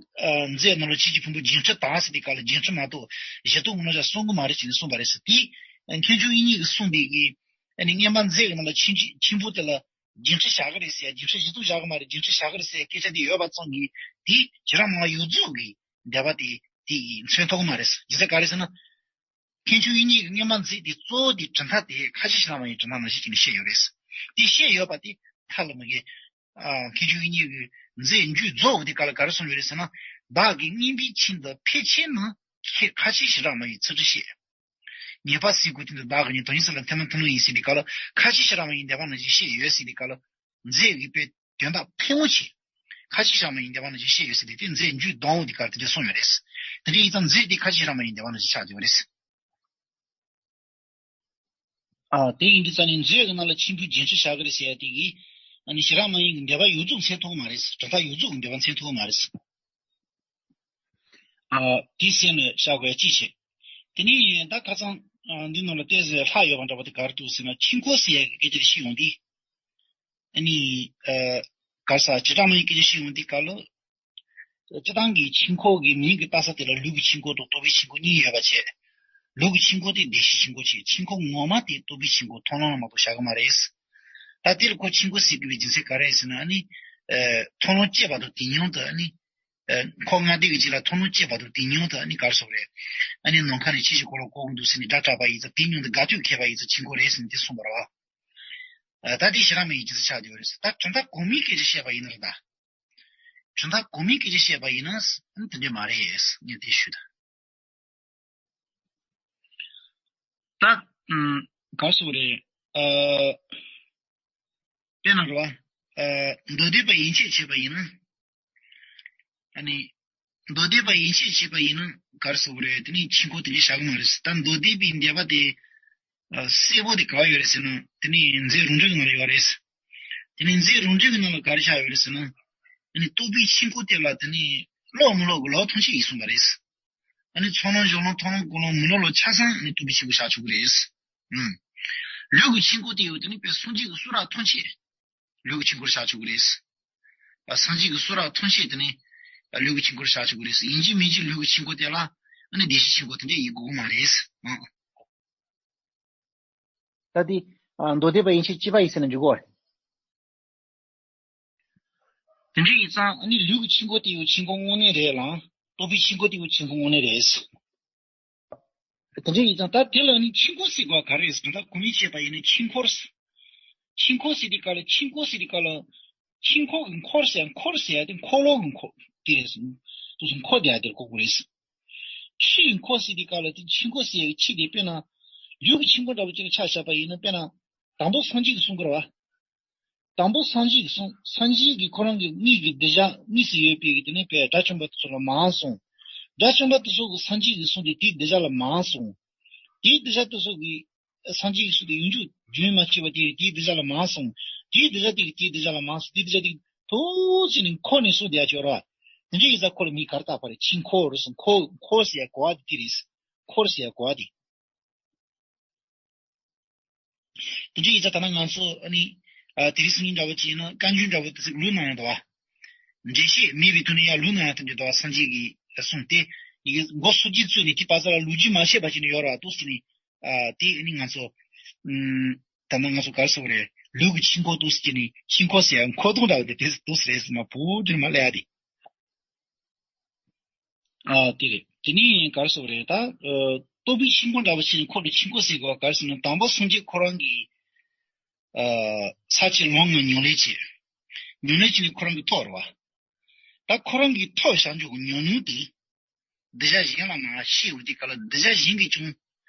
མཛོད་ནང་ལ་ཆོས་ཀྱི་ཕུང་པོ་བརྒྱད་ཁྲི་དང་ཟེར་དེ་ག་ལ་བརྒྱད་ཁྲི་མ་གཏོགས་བཞི་སྟོང་ངོ་ན་བཞག་གསུང་གི་མ་རེད་ཅེས་ནས་གསུངས་པ་རེད་ཟེར་དེ། མཁན་ཆུང་དབྱིག་གཉེན་གྱིས་གསུངས་པའི་གི་ཨ་ནི་བསྙེན་པ་མཛོད་ཀྱི་ནང་ལ་ཆོས་ཀྱི་ཕུང་པོ་དེ་ལ་བརྒྱད་ཁྲི་བཞག་གི་རེད་ཟེར་ཡ་བརྒྱད་ཁྲི་བཞི་སྟོང་བཞག་གི་མ་རེད་བརྒྱད་ཁྲི་བཞག་གི་རེད་ཟེར་ཡ་སྐད་ཆ་དེ་ཡོད་པ་ཙམ་གྱིས་དེ་བྱེ་བྲག་སྨྲ་བ་ཡོངས་རྫོགས་ཀྱི་འགྲེལ་པ་དེ་དེ་ཡིས་མཚོན་ཐུབ་ཀྱི་མ་རེད། རྒྱུ་མཚན་ག་རེ་ཟེར་ན། མཁན་ཆུང་དབྱིག་གཉེན་གྱི་བསྙེན་པ་མཛོད་དེ་གཙོ་བོ་དེ་གྲུབ་མཐའ་དེ་ཁ་ཆེ་ཤེས་རབ་མ་ཡིན་གྲུབ་མཐའ་ནང་བཞིན་བྱས་ནས་བཤད་ཡོད་རེད། དེ་བཤད་ཡོད་པ་དེ་མཐའ་ལ་མ་གི། ཨ་མཁན་ཆུང་དབྱིག་གཉེན་གྱི་མཛོད་མཇུག་རྫོགས་དེ་ག་ལ་ག་རེ་གསུངས་ཡོད་རེད་ཟེར་ན། བདག་གིས་བསྙེན་པའི་ཆིངས་འདི་ཕལ་ཆེར་ནི་ཁ་ཆེ་ཤེས་རབ་མ་ཡིན་ཚིག་འབྲུ་བཤད། ཉེས་པ་སེལ་དགོས་དོན་དུ་བདག་གིས་ཉིད་དོན་གཉིས་སུ་ལ་ཐེ་མ་ཐུན་མོང་ཡིན་ཟེར་དེ་ག་ལ་ཁ་ཆེ་ཤེས་རབ་མ་ཡིན་འདས་པ་ནང་བཞིན་བཤད་ཡོད་ཟེར་དེ་ག་ལ། མཛོད་ཀྱི་དཔེ་དོན་དག་ཕལ་མོ་ཆེ། ཁ་ཆེ་ཤེས་རབ་མ་ཡིན་འདས་པ་ནང་བཞིན་བཤད་ཡོད་ཟེར་དེ་དེ་མཛོད་མཇུག་དང་པོ་དེ་གར་དེ་འདྲ་གསུངས་ཡོད་རེད། དེ་འདྲ་ཡིན་ཙང་མཛོད་དེ་ཁ་ཆེ་ཤེས་རབ་མ་ཡིན་འདས་པ་ནང་བཞིན་ཆགས་ཡོད་རེད། ཨ་དེ་ཡིན་དུས་ཙང་ནས་མཛོད་ཀྱི་ནང་ལ་ཆིངས་ཕུད་བརྒྱད་ཁྲི་བཞག་གི་རེད་ཟེར་ཡ་དེ་གིས་ཨ་ནི་ཤེས་རབ་མ་ཡིན་གྱི་འདས་པ་ཡོངས་རྫོགས་མཚོན་ཐུབ་ཀྱི་མ་རེད། གྲུབ་མཐའ་ཡོངས་རྫོགས་ཀྱི་འདས་པ་མཚོན་ཐུབ་ཀྱི་མ་རེད། ཨ་དེ་སེམས་ལ་བཞག་དགོས་ཡ་གཅིག་བྱས། དེ་ནས་ད་ཁ་སང་ཨ་འདི་ནང་ལ་ཏོག་ཙམ་ལྷག་ཡོད་པ་འདྲ་པོ་དེ་ག་རེ་འདུག་ཟེར་ན་ཆིངས་འཁོར་ཟེར་ཡ་གི་སྐད་ཆ་དེ་བཤད་ཡོང་དུས། ཨ་ནི། ཨ། ག་ས་བྱེ་བྲག་སྨྲ་བའི་སྐད་ཆ་བཤད་ཡོང་དུས་སྐབས་ལ། སྤྱིར་བཏང་གི་ཆིངས་འཁོར་གྱི་མིང་གི་བཏགས་ས་དེ་ལ་ལུགས་ཀྱི་ཆིངས་འཁོར་དང་རྟོགས་པའི་ཆིངས་འཁོར་གཉིས་ཡོད་པ་བྱས། ལུགས་ཀྱི་ཆིངས་འཁོར་དེ་བདེ་གཤེགས་ཆིངས་འཁོར་བྱས། ཆིངས་འཁོར་ངོ་མ་དེ་རྟོགས་པའི་ཆིངས་འཁོར་མཐོང་ལམ་ལ་མ་གཏོགས་བཞག་གི་མ་རེད། ད་དེ་ལ་ཁོ་ཆིངས་འཁོར་ཟེར་དགོས་པའི་རྒྱུ་མཚན་ག་རེ་ཡིན་ཟེར་ན་ཨ་ནི། ཨ། མཐོང་ལམ་སྐྱེས་པ་དང་དེ་མཉམ་དུ་ཨ་ནི། ཨ། འཁོར་ལྔ་སྡེ་གི་རྗེས་ལ་མཐོང་ལམ་སྐྱེས་པ་དང་དེ་མཉམ་དུ་ཨ་ནི་ག་རེ་ཟེར་དགོས་རེད། ཨ་ནི་ནམ་མཁའ་ནས་ཆེ་ཞིང་འཁོར་ལོ་བསྐོར་གྱི་འདུག་ཟེར་ནས་སྒྲ་གྲགས་པ་ཡིན་ཙང་དེ་མཉམ་དུ་དགའ་སྐྱོ་ཁེལ་བ་ཡིན་ཙང་ཆིངས་འཁོར་རེད་ཟེར་ནས་དེ་གསུངས་པ་རེད་བ། ད་དེ་ཤེས་རབ་མ་ཡིན་རྒྱུ་མཚན་ཆགས་བསྡད་ཡོད་རེད། ད་གྲུབ་མཐའ་གོང་མའི་སྐད་ཆ་བཤད་པ་ཡིན་ན་རེད་ད། གྲུབ་མཐའ་གོང་མའི་སྐད་ཆ་བཤད་པ་ཡིན་ན་དེ་འདྲ་མ་རེད་ངས་དེ་ཞུ་ད། ད་ཨུམ། ག་རེ་ཟེར་དགོས་རེད། ཨ། དཔེར་ན་རེད་བ། ཨ། མདོ་སྡེ་པ་ཡན་ཆད་བྱས་པ་ཡིན་ན། ཨ་ནི། མདོ་སྡེ་པ་ཡན་ཆད་བྱས་པ་ཡིན་ན་ག་རེ་ཟེར་དགོས་རེད། དེ་ནི་ཆིངས་འཁོར་དེ་འདྲ་བཞག་གི་མ་རེད། ད་མདོ་སྡེ་པའི་འགྲེལ་པ་དེ། ཨ། གསལ་པོ་དེ་ག་པར་ཡོད་རེད་ཟེར་ན་དེ་ནི་མཛོད་རོང་འབྲོག་གི་ནང་ལ་ཡོད་རེད། དེ་ནི་མཛོད་རོང་འབྲོག་གི་ནང་ལ་ག་རེ་བཞག་ཡོད་རེད་ཟེར་ན། དེ་ནི་རྟོགས་པའི་ཆིངས་འཁོར་དེ་ལ་དེ་ནི་ཀློག་མི་ཀློག་གི་ལུགས་མཐུན་ཆེད་ཡིན་གསུངས་པ་རེད། ཨ་ནི་ཚོགས་ལམ་སྦྱོར་ལམ་མཐོང་ལམ་སྒོམ་ལམ་མི་སློབ་ལ་ཆ་ཚང་ནི་རྟོགས་པའི་ཆིངས་འཁོར་བཞག་ཆོག་གི་རེད། ཨང་། ལུགས་ཀྱི་ཆིངས་འཁོར་དེ་ཡོད་དེ་ནི་དཔེ་སངས་རྒྱས་ཀྱི་གསུང་རབ་ཐམས་ཅད་ལུགས་ཀྱི་ཆིངས་འཁོར་བཞག་ཆོག་གི་རེད། ཨ། སངས་རྒྱས་ཀྱི་གསུང་རབ་ཐམས་ཅད་དེ་ནི་ལུགས་ཀྱི་ཆིངས་འཁོར་བཞག་ཆོག་གི་རེད། ཡིན་གཅིག་མིན་གཅིག་ལུགས་ཀྱི་ཆིངས་འཁོར་དེ་ལ་ཨ་ནི་བདེ་གཤེགས་ཆིངས་འཁོར་དེ་འདྲ་ཡིན་དགོས་ཀྱི་མ་རེད། ཨང་། ད་དེ། ཨ། མདོ་སྡེ་པ་ཡན་ཆད་གཅིག་པ་ཡིན་ཟེར་ན་འཇུག་གོ། དེ་འདྲ་ཡིན་ཙང་ཨ་ནི་ལུགས་ཀྱི་ཆིངས་འཁོར་དེ་ཡང་ཆིངས་འཁོར་དངོས་གནས་རེད་ལ། རྟོགས་པའི་ཆིངས་འཁོར་དེ་ཡང་ཆིངས་འཁོར་དངོས་གནས་རེད། དེ་འདྲ་ཡིན་ཙང་ད་དེ་ལ་ནི་ཆིངས་འཁོར་ཟེར་དགོས་པ་ག་རེ་རེད་ཟེར་ན། ད་གོང་མའི་བཤད་པ་ཡིན་ན་ཆིངས་འཁོར། ཆིངས་འཁོར་ཟེར་དུས་སྐབས་ལ་ཆིངས་འཁོར་ཟེར་དུས་སྐབས་ལ། ཆིངས་འཁོར་གྱི་འཁོར་ཟེར་ཡ་འཁོར་ཟེར་ཡ་དེ་འཁོར་ལོ་གི་འཁོར་དེ་རེད་ཟེར། དུ་སུ་འཁོར་དེ་ཡ་དེར་གོ་དགོས་རེད་ཟེར། ཆོས་ཀྱི་འཁོར་ཟེར་དུས་སྐབས་ལ་དེ་ཆིངས་འཁོར་ཟེར་ཡ་གི་ཆོས་དེ་དཔེར་ན། ལུགས་ཀྱི་ཆིངས་འཁོར་འདྲ་པོ་ཅིག་ལ་ཆ་བཞག་པ་ཡིན་ན་དཔེར་ན། དང་པོ་སངས་རྒྱས་ཀྱི་གསུང་དགོས་རེད་བ། དང་པོ་སངས་རྒྱས་ཀྱི་གསུང་། སངས་རྒྱས་ཀྱིས་ཁོ་རང་གི་དངོས་ཀྱི་གདུལ་བྱ་དངོས་སུ་ཡོད་པའི་གི་དེ་ནས་པའི་དགྲ་བཅོམ་པ་དེ་ཚོ་ལ་མར་གསུངས། དགྲ་བཅོམ་པ་དེ་ཚོ་གིས་སངས་རྒྱས་ཀྱི་གསུང་དེ་དེའི་གདུལ་བྱ་ལ་མར་གསུངས། དེའི་གདུལ་བྱ་དེ་ཚོ་གིས་སངས་རྒྱས་ཀྱི་གསུང་དེ་ཡུན་རྒྱུན་རྒྱུན་མ་ཆད་པ་དེ་དེའི་གདུལ་བྱ་ལ་མར་གསུངས། དེའི་གདུལ་བྱ་དེ་གིས་དེའི་གདུལ་བྱ་ལ་མར་གསུངས། དེའི་གདུལ་བྱ་དེ་གིས་ཐུགས་རྗེ་ནས་འཁོར་ནས་གསུངས་བསྡད་ཡ་ཅིག་ཡོད་རེད་བ། དེ་འདྲ་ཡིན་ཙང་ཁོ་ལ་མིང་ག་རེ་བཏགས་པ་རེད། ཆིངས་འཁོར་རེད་གསུངས། འཁོར་འཁོར་ཟེར་ཡ་གོ་བ་དེ་དེ་རེད། འཁོར་ཟེར་ཡ་གོ་བ་དེ། དེ་འདྲ་ཡིན་ཙང་ད་ནང་ང་ཚོ་ཨ་ནི། ཨ། དེ་རིང་སང་ཉིན་འདྲ་བོ་ཅིག་ཡིན་ན་བཀའ་འགྱུར་འདྲ་བོ་དེ་ཚོ་ལུང་ནང་ཡང་འདུག་བ། འགྲེལ་བཤད་མེད་པའི་ཐོག་ནས་ཡང་ལུང་ནང་ཡང་དེ་འདྲ་འདུག་བ། སངས་རྒྱས་ཀྱིས་གསུངས་ཏེ། ཡི་གེ་མགོ་སོར་གྱིས་བཙུགས་ནས་དེ་བར་ས་ལ་ལོ་རྒྱུས་མ་བཤད་པ་ཅིག་ནས་ཡོད་རེད་བ། འདུག་ཟེར་ནས། ཨ། དེ་ཨ་ནི་ང་ཚོ། ཨུམ། ད་ནང་ང་ཚོ་ག་རེ་ཟེར་དགོས་རེད། ལུགས་ཀྱི་ཆིངས་འཁོར་འདུག་ཟེར་ནས་ཆིངས་འཁོར་ཟེར་ཡང་འཁོར་དང་འདྲ་བ་དེ་དེ་འདུག་ཟེར་རེད་ཟེར་ན་བུ་དེ་ནས་མ་ལས་ཡ་དེ། ཨ། དེ་རེད། དེ་ནས་ག་རེ་ཟེར་དགོས་རེད་ད། ཨ། རྟོགས་པའི་ཆིངས་འཁོར་འདྲ་བོ་ཞིག་ནས་ཁོ་ལ་ཆིངས་འཁོར་ཟེར་དགོས་པ་ག་རེ་ཟེར་ན། དང་པོ་སངས་རྒྱས་ཁོ་རང་གིས། ཨ། ས་བཅུའི་ལམ་ལྔ་ཉམས་ལེན་བྱས། ཉམས་ལེན་བྱས་ནས་ཁོ་རང་གིས་ཐོབ་རེད་བ། ད་ཁོ་རང་གིས་ཐོབ་བཞག་འཇོག་གི་ཉམས་མྱོང་དེ། གདུལ་བྱ་གཞན་ལ་མར་བཤད་འོང་དུས་སྐབས་ལ་གདུལ་བྱ་གཞན་གྱིས་ཀྱང་།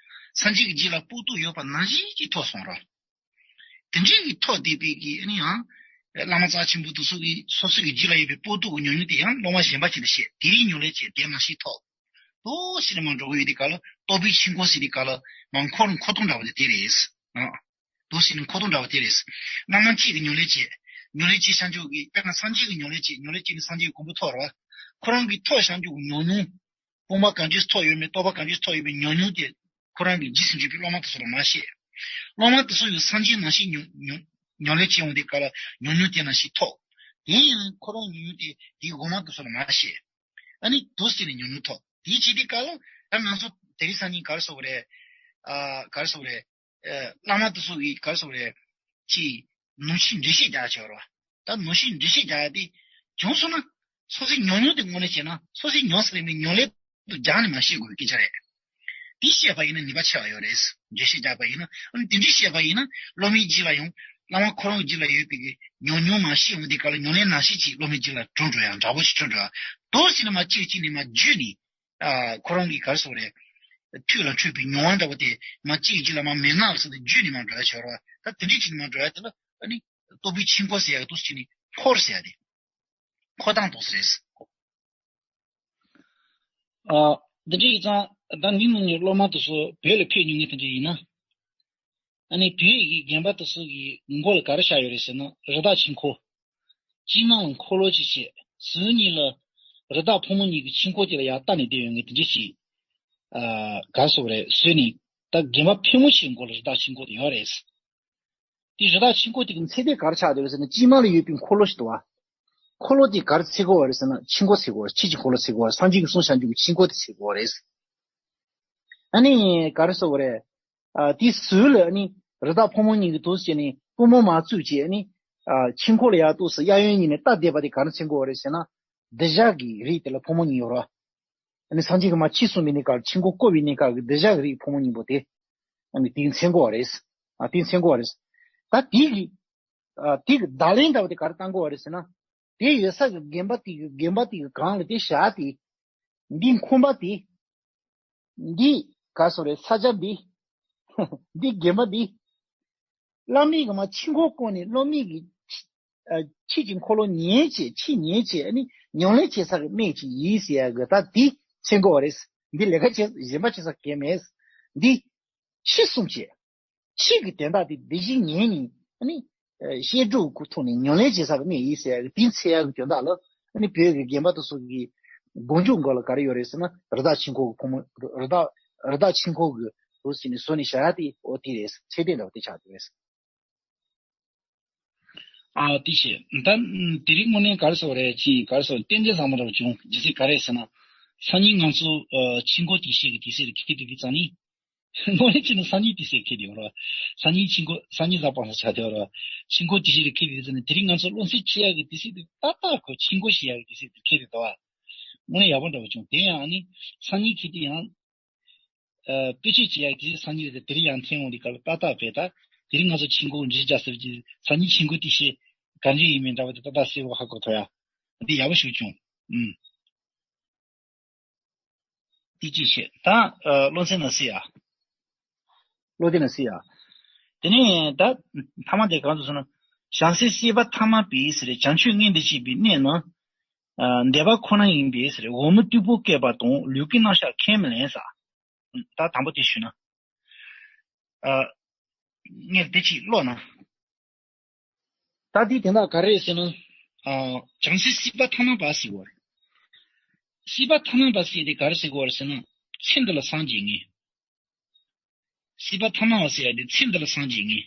སངས་རྒྱས་ཀྱི་རྗེས་ལ་སྤོབས་པ་ཡོད་པ་ནང་བཞིན་གྱིས་ཐོབ་སོང་ར། དེ་འདྲའི་གི་ཐོག་བསྡད་པའི་གི་ཨ་ནི་ཡང་། བླ་མ་རྩ་ཆེན་པོ་དེ་ཚོ་གིས་སོ་སོ་གི་རྒྱུད་ལ་ཡོད་པའི་སྤོབས་པ་གི་ཉམས་མྱོང་དེ་ཡང་སློབ་མ་གཞན་པ་ཅིག་ལ་བཤད། དེ་རིང་ཉམས་ལེན་བྱས་དེ་ནང་བཞིན་ཐོབ། དོ་ཞིག་ནས་མར་འགྲོ་གི་ཡོད་དེ་ག་ལ་རྟོགས་པའི་ཆོས་འཁོར་ཟེར་དེ་ག་ལ་མར་འཁོར་འཁོར་སྟོང་འདྲ་བ་དེ་དེ་རེད། ཨ། དོ་ཞིག་ནས་འཁོར་སྟོང་འདྲ་བ་དེ་རེད། བླ་མ་གཅིག་གི་ཉམས་ལེན་བྱེད། ཉམས་ལེན་བྱེད་བྱང་ཆུབ་ཀྱི་དཔེར་ན་སངས་རྒྱས་ཀྱི་ཉམས་ལེན་བྱེད། ཉམས་ལེན་བྱེད་ནས་སངས་རྒྱས་ཀྱི་གོ་འཕང་ཐོབ་ར། ཁོ་རང་གི་ཐོབ་བྱང་ཆུབ་ཀྱི་ཉམས་མྱོང་། དཔུང་པ་གང་ཅི་ཐོབ་ཡོད་མེད། རྟོགས་པ་གང་ཅི་ཐོབ་ཡོད་མེད། ཉམས་མྱོང་དེ་ཁོ་རང་གི་རྗེས་སུ་འཇུག་པའི་སློབ་མ་དེ་ཚོ་ལ་མར་བཤད། སློབ་མ་དེ་ཚོ་ཡང་སངས་རྒྱས་ནང་བཞིན་ཉམས་ཉམས་ཉམས་ལེན་བྱེད་འོང་དེ་ག་ལ་ཉམས་མྱོང་དེ་ནང་བཞིན་ཐོབ། དེ་ཡང་ཁོ་རང་ཉམས་མྱོང་དེ་དེའི་འོག་མ་དེ་ཚོ་ལ་མར་བཤད། ཨ་ནི་དོ་ཟེར་ནས་ཉམས་མྱོང་ཐོབ། དེའི་རྗེས་དེ་ག་ལ་ད་ང་ཚོ་དེ་རིང་སང་ཉིན་ག་རེ་ཟེར་དགོས་རེད། ཨ། ག་རེ་ཟེར་དགོས་རེད། ཨ། བླ་མ་དེ་ཚོ་གིས་ག་རེ་ཟེར་དགོས་རེད། ཅིག་ནང་བཞིན་འགྲེལ་བཤད་རྒྱག་ཆོག་ར། ད་ནང་བཞིན་འགྲེལ་བཤད་རྒྱག་ཡ་དེ་བྱུང་སོང་ན། སོ་སོའི་ཉམས་མྱོང་དེ་དངོས་གནས་བྱས་ན་སོ་སོའི་མྱོང་ས་རིག་མའི་ཉམས་ལེན་དུ་སྦྱར་ནས་མར་བཤད་དགོས་པའི་སྐད་ཆ་རེད། དེ་བཤད་པ་ཡིན་ན་ནུས་པ་ཆེ་བ་ཡོད་རེད། འགྲེལ་བཤད་རྒྱག་པ་ཡིན་ན། ཨ་ནི་དེ་འདྲ་བཤད་པ་ཡིན་ན་སློབ་མའི་རྗེས་ལ་ཡང་བླ་མ་ཁོ་རང་གི་རྗེས་ལ་ཡོད་པའི་གི་ཉམས་མྱོང་མར་བཤད་འོང་དེ་ག་ལ་ཉམས་ལེན་ནང་བཞིན་ཅིག་སློབ་མའི་རྗེས་ལ་གྲུབ་འགྲོ་ཡ། འདྲ་པོ་ཞིག་གྲུབ་འགྲོ་ཡ། དོ་ཟེར་ནས་མར་གཅིག་གཅིག་ནས་མར་བརྗོད་ནས། ཨ། ཁོ་རང་གི་ག་རེ་ཟེར་དགོས་རེད། ཐོས་ལ་འཕྲོད་པའི་མྱོང་བ་འདྲ་པོ་དེ་མར་གཅིག་གཅིག་ལ་མར་མན་ངག་ལ་སོགས་ཏེ་བརྗོད་ནས་མར་འགྲོ་ཡ་བྱེད་རོགས། ད་དེ་འདྲ་བྱས་ནས་མར་འགྲོ་ཡ་དེ་ལ་ཨ་ནི་རྟོགས་པའི་ཆོས་འཁོར་ཟེར་ཡ་གི་འདུག་སེ་བྱས་ནས་འཁོར་ཟེར་ཡ་དེ། འཁོར་སྟངས་འདུག་སེ་རེད། ཨ། འདི་འདྲ་ཡིན་ཙང་ད་ངའི་ངོས་ནས་སློབ་མ་དེ་ཚོ་བོད་ལ་ཕེབས་མྱོང་མཁན་དེ་འདྲ་ཡིན་ན། ཨ་ནི་བོད་ཀྱི་དགོན་པ་དེ་ཚོ་གི་མགོ་ལ་ག་རེ་བཞག་ཡོད་རེད་ཟེར་ན་རི་དྭགས་ཆོས་འཁོར། སྤྱི་ནང་ལ་འཁོར་ལོ་ཅིག་བྱས། ཟུར་གཉིས་ལ་རི་དྭགས་ཕོ་མོ་གཉིས་ཀྱི་ཆོས་འཁོར་དེ་ལ་ཡར་བལྟས་ནས་བསྡད་ཡོད་མཁན་དེ་འདྲ་ཞིག་ཨ། ག་རེ་ཟེར་དགོས་རེད། བཟོས་ནས་ད་དགོན་པ་ཕལ་མོ་ཆེའི་མགོ་ལ་རི་དྭགས་ཆོས་འཁོར་དེ་ཡོད་རེད། དེ་རི་དྭགས་ཆོས་འཁོར་དེ་གི་མཚན་དེ་ག་རེ་ཆགས་བསྡད་ཡོད་ཟེར་ན་དཀྱིལ་མ་ལ་ཡོད་པའི་འཁོར་ལོ་ཞིག་འདུག་བ། འཁོར་ལོ་དེ་ག་རེ་འཚོལ་དགོས་བ་རེད་ཟེར་ན་ཆོས་འཁོར་འཚོལ་དགོས་བ། ཆོས་ཀྱི་འཁོར་ལོ་འཚོལ་དགོས་བ། སངས་རྒྱས་ཀྱི་གསུང་བྱང་ཆུབ་ཀྱི་ཆོས་འཁོར་དེ་འཚོལ་དགོས་བ་རེད། ཨ་ནི་ག་རེ་ཟེར་དགོས་རེད། ཨ། དེའི་ཟུར་ལ་ཨ་ནི་རི་དྭགས་ཕོ་མོ་གཉིས་ཀྱི་འདུག་སེ་བྱས་ནས་པུས་མོ་མར་བཙུགས་བྱས་ཨ་ནི། ཨ། ཆོས་འཁོར་ལ་ཡར་འདུག་སེ་གཡས་གཡོན་གཉིས་ནས་བལྟས་བསྡད་པ་དེ་ག་རེ་འཚོལ་དགོས་བ་རེད་ཟེར་ན། གདུལ་བྱ་གི་རིགས་དེ་ལ་ཕོ་མོ་གཉིས་ཡོད་རེད། ཨ་ནི་སངས་རྒྱས་ཀྱིས་མར་ཕྱིར་གསུངས་པའི་གནས་སྐབས་ཆོས་འཁོར་བསྐོར་བའི་གནས་སྐབས་ཀྱི་གདུལ་བྱ་གི་རིགས་ཕོ་མོ་གཉིས་པོ་དེ། ཨ་ནི་དེ་འཚོལ་དགོས་བ་རེད། ཨ། དེ་འཚོལ་དགོས་བ་རེད། ད་དེ་གི། ཨ། དེ་གི་བརྡ་ལན་འདྲ་བ་དེ་ག་རེ་བཏང་དགོས་བ་རེད་ཟེར་ན། དེ་ཡོད་ས་གི་དགོན་པ་དེ་གི་དགོན་པ་དེ་གི་སྒང་ལ་དེ་བཞག་སྟེ། འདི་ཁང་པ་དེ། འདི་ག་རེ་ཟེར་དགོས་རེད། ས་ཆ་འདི། འདི་དགོན་པ་འདི། བླ་མས་གི་མར་ཆོས་འཁོར་བསྐོར་ནས་སློབ་མས་གི། ཨ། ཆོས་ཀྱི་འཁོར་ལོ་ཉན་བྱས་ཆོས་ཉན་བྱས་ཨ་ནི་ཉམས་ལེན་བྱེད་ས་གི་གནས་ཅིག་ཡིན་ཟེར་ཡ་གི་ད་འདི་འཚོལ་དགོས་བ་རེད། འདི་ལས་ཀ་བྱེད་གཞན་པ་བྱེད་ས་གང་མེད། འདི་ཕྱིར་གསུངས་བྱས། ཆོས་ཀྱི་དོན་དག་དེ་འདི་བཞིན་ཉན་ནས་ཨ་ནི། ཨ། བཤད་སྒྲུབ་ཀྱི་ཐོག་ནས་ཉམས་ལེན་བྱེད་ས་གི་གནས་ཡིན་ཟེར་ཡ་གི་དེ་འཚོལ་ཡ་གི་དོན་དག་ལ་ཨ་ནི་བོད་ཀྱི་དགོན་པ་དེ་ཚོ་གི་སྒོ་མཇུག་འགོ་ལ་ག་རེ་ཡོད་རེད་ཟེར་ན་རི་དྭགས་ཆོས་འཁོར་གྱི་ཕོ་མོ། རི་དྭགས་རི་དྭགས་ཆོས་འཁོར་གྱི་འདུག་སེ་བྱས་ནས་བཟོས་ནས་བཞག་ཡ་དེ་འོ་དེ་རེད། ཚད་ལྡན་འདྲ་བ་དེ་ཆགས་འདུག་རེད། ཨ། དེ་བྱས། ད་དེ་རིང་དངོས་གནས་ག་རེ་ཟེར་དགོས་རེད། ཅིག་ག་རེ་ཟེར་དགོས། གཏན་ཚིགས་བཟང་པོ་འདྲ་བོ་བྱུང་། རྒྱུ་མཚན་ག་རེ་ཟེར་ན། སང་ཉིན་ང་ཚོ་ཨ་ཆོས་འཁོར་དེ་བཤད་ཀྱི་དུས་ཚོད་དེ་འཁེལ་བསྡད་དུས་ཙང་ནི། དངོས་གནས་བྱས་ན་སང་ཉིན་དུས་ཚོད་འཁེལ་བསྡད་ཡོད་རེད། སང་ཉིན་ཆོས་འཁོར་སང་ཉིན་གཟའ་པ་སངས་ཆགས་བསྡད་ཡོད་རེད། ཆོས་འཁོར་དེ་བཤད་ཀྱི་འཁེལ་བསྡད་དུས་ཙང་ནི་དེ་རིང་ང་ཚོ་སློབ་ཚན་ཁྲིད་ཡག་གི་དུས་ཚོད་དེ་ཏག་ཏག་གོ། ཆོས་འཁོར་བཤད་ཡག་གི་དུས་ཚོད་དེ་འཁེལ་བསྡད་འདུག་བ། དངོས་གནས་ཡག་པོ་འདྲ་བོ་བྱུང་། དེ་ཡང་ཨ་ནི་སང་ཉིན་འཁེལ་དུས་ཡང་། ཨ། དཔེ་ཆ་བྱེད་ཡག་དེ་སང་ཉིན་རེད། དེ་རིང་ཡང་འཐེན་འོང་དུས་སྐབས་ལ་ཏག་ཏག་བས། ད་དེ་རིང་ང་ཚོ་ཆོས་འཁོར་འགྲེལ་བཤད་ཟེར་གྱི་སང་ཉིན་ཆོས་འཁོར་དེ་བཤད་ག་འདྲ་ཡིན་མིན་འདྲ་བ་དེ་ཏག་ཏག་གསལ་པོ་ཧ་གོ་ཐུབ་ཡ། འདི་ཡག་པོ་ཞིག་བྱུང་། ཨུམ། དེ་གཅིག་བྱས། ད་ཨ་སློབ་ཚན་ནང་གཟིགས་ཡ། སློབ་དེབ་ནང་གཟིགས་ཡ། དེ་ནས་ད་མཐའ་མ་དེ་གང་དུ་སོང་ན། བྱང་སེམས་སྲིད་པ་ཐ་མ་པས་ཟེར། བྱང་ཆུབ་མངོན་དུ་བྱེད་པའི་གནས་ན། ཨ། འདོད་པ་ཁོ་ན་ཡིན་པས་ཟེར། འོག་མིན་རྟུལ་པོ་བསྐྱེད་པ་དང་ལུས་ཀྱི་རྣམ་གཞག་ཁས་མི་ལེན་ཟེར། ད་དང་པོ་དེ་ཞུས་ན། ཨ། ངས་དེ་ཅིག་ཀློག་ན། ད་འདི་དེ་འདྲ་ག་རེ་རེད་ཟེར་ན། ཨ། བྱང་སེམས་སྲིད་པ་ཐ་མ་པ་ཟེར་བ་རེད། སྲིད་པ་ཐ་མ་པ་ཟེར་དེ་ག་རེ་ཟེར་གོ་བ་རེད་ཟེར་ན། ཚེ་འདི་ལ་སངས་རྒྱས་ངེས། སྲིད་པ་ཐ་མ་པ་ཟེར་ཡ་དེ་ཚེ་འདི་ལ་སངས་རྒྱས་ངེས།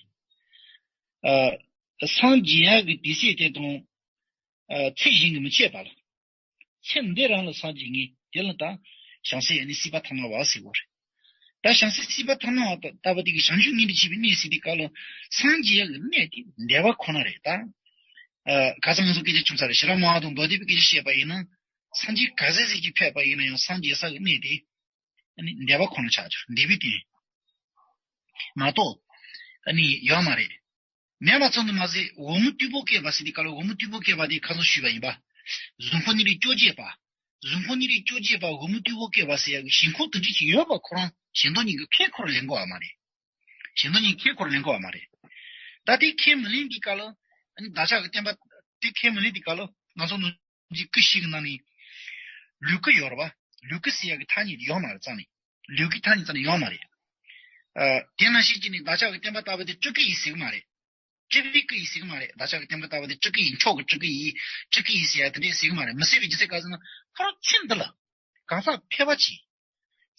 ཨ། སངས་རྒྱས་ཡག་གི་དུས་ཚོད་དེ་དང་། ཨ། ཚེ་གཞན་གྱིས་མི་ཆད་པ་ལ། ཚེ་འདི་རང་ལ་སངས་རྒྱས་ངེས། དེ་ལ་ད་བྱང་སེམས་ཡང་ནི་སྲིད་པ་ཐ་མ་པ་ཟེར་གོ་རེད། ད་བྱང་སེམས་སྲིད་པ་ཐ་མ་པ་ལྟ་བུ་དེ་གི་བྱང་ཆུབ་མངོན་དུ་བྱེད་པའི་གནས་ཟེར་དུས་སྐབས་ལ་སངས་རྒྱས་ཡག་གི་གནས་དེ་འདོད་པ་ཁོ་ན་རེད་ད། ཨ། ཁ་སང་ང་ཚོ་སྐད་ཆ་བྱུང་ཚར་རེད། ཤེས་རབ་སྨྲ་བ་དང་མདོ་སྡེ་པའི་སྐད་ཆ་བཤད་པ་ཡིན་ན། སངས་རྒྱས་ག་ཚད་ཟིག་གིས་ཕེབས་པ་ཡིན་ན་ཡང་སངས་རྒྱས་ས་གི་གནས་དེ། ཨ་ནི་འདོད་པ་ཁོ་ན་ཆགས་ཆོག་འདོད་པའི་རྟེན་མ་གཏོགས། ཨ་ནི་ཡོད་མ་རེད། མེད་པ་ཙམ་དུ་མ་ཟད་འོག་མིན་རྟུལ་པོ་བསྐྱེད་པ་ཟེར་དུས་སྐབས་ལ་འོག་མིན་རྟུལ་པོ་བསྐྱེད་པ་དེ་ཁ་སང་ཞུས་པ་ཡིན་པ། གཟུགས་ཕུང་གནས་ལུགས་བཅོ་བརྒྱད་པ། གཟུགས་ཕུང་གནས་ལུགས་བཅོ་བརྒྱད་པ་འོག་མིན་རྟུལ་པོ་བསྐྱེད་པ་ཟེར་ཡག་གི་ཞེན་ཁོག་དེ་འདྲ་ཞིག་ཡོད་པ་ཁོ་རང་གཞན་དོན་གཉིས་ཀྱི་ཁས་ཁོ་རང་ལེན་དགོས་པ་མ་རེད། གཞན་དོན་གཉིས་ཁས་ཁོ་རང་ལེན་དགོས་པ་མ་རེད། ད་དེ་ཁས་མི་ལེན་དུས་སྐབས་ལ། ཨ་ནི་བདག་ཅག་གི་བསྟན་པ་དེ་ཁས་མི་ལེན་དུས་སྐབས་ལ་ང་ཚོ་ནང་གི་སྐུ་བཞི་གི་ནང་ནས་ལུས་སྐུ་ཡོད་རེད་པ། ལུག་གི་ཟེར་ཡག་གི་ཐ་སྙད་དེ་ཡོད་མ་རེད་རྩ་ནས། ལུག་གི་ཐ་སྙད་རྩ་ནས་ཡོད་མ་རེད། ཨ། དེ་ནང་བཞིན་གྱི་ནི་བདག་ཅག་གི་བསྟན་པ་ལྟ་བུ་དེ་སྤྲུལ་སྐུ་ཡིན་ཟེར་གི་མ་རེད། སྤྲུལ་པའི་སྐུ་ཡིན་ཟེར་གི་མ་རེད། བདག་ཅག་གི་བསྟན་པ་ལྟ་བུ་དེ་སྤྲུལ་སྐུ་ཡིན། མཆོག་གི་སྤྲུལ་སྐུ་ཡིན། སྤྲུལ་སྐུ་ཡིན་ཟེར་ཡ་དེ་འདྲས་ཟེར་གི་མ་རེད། མི་ཟེར་བའི་རྒྱུ་མཚན་ག་ཟེར་ན། ཁོ་རང་ཚེ་འདི་ལ་གང་ཟག་ཕལ་པ་ཅིག་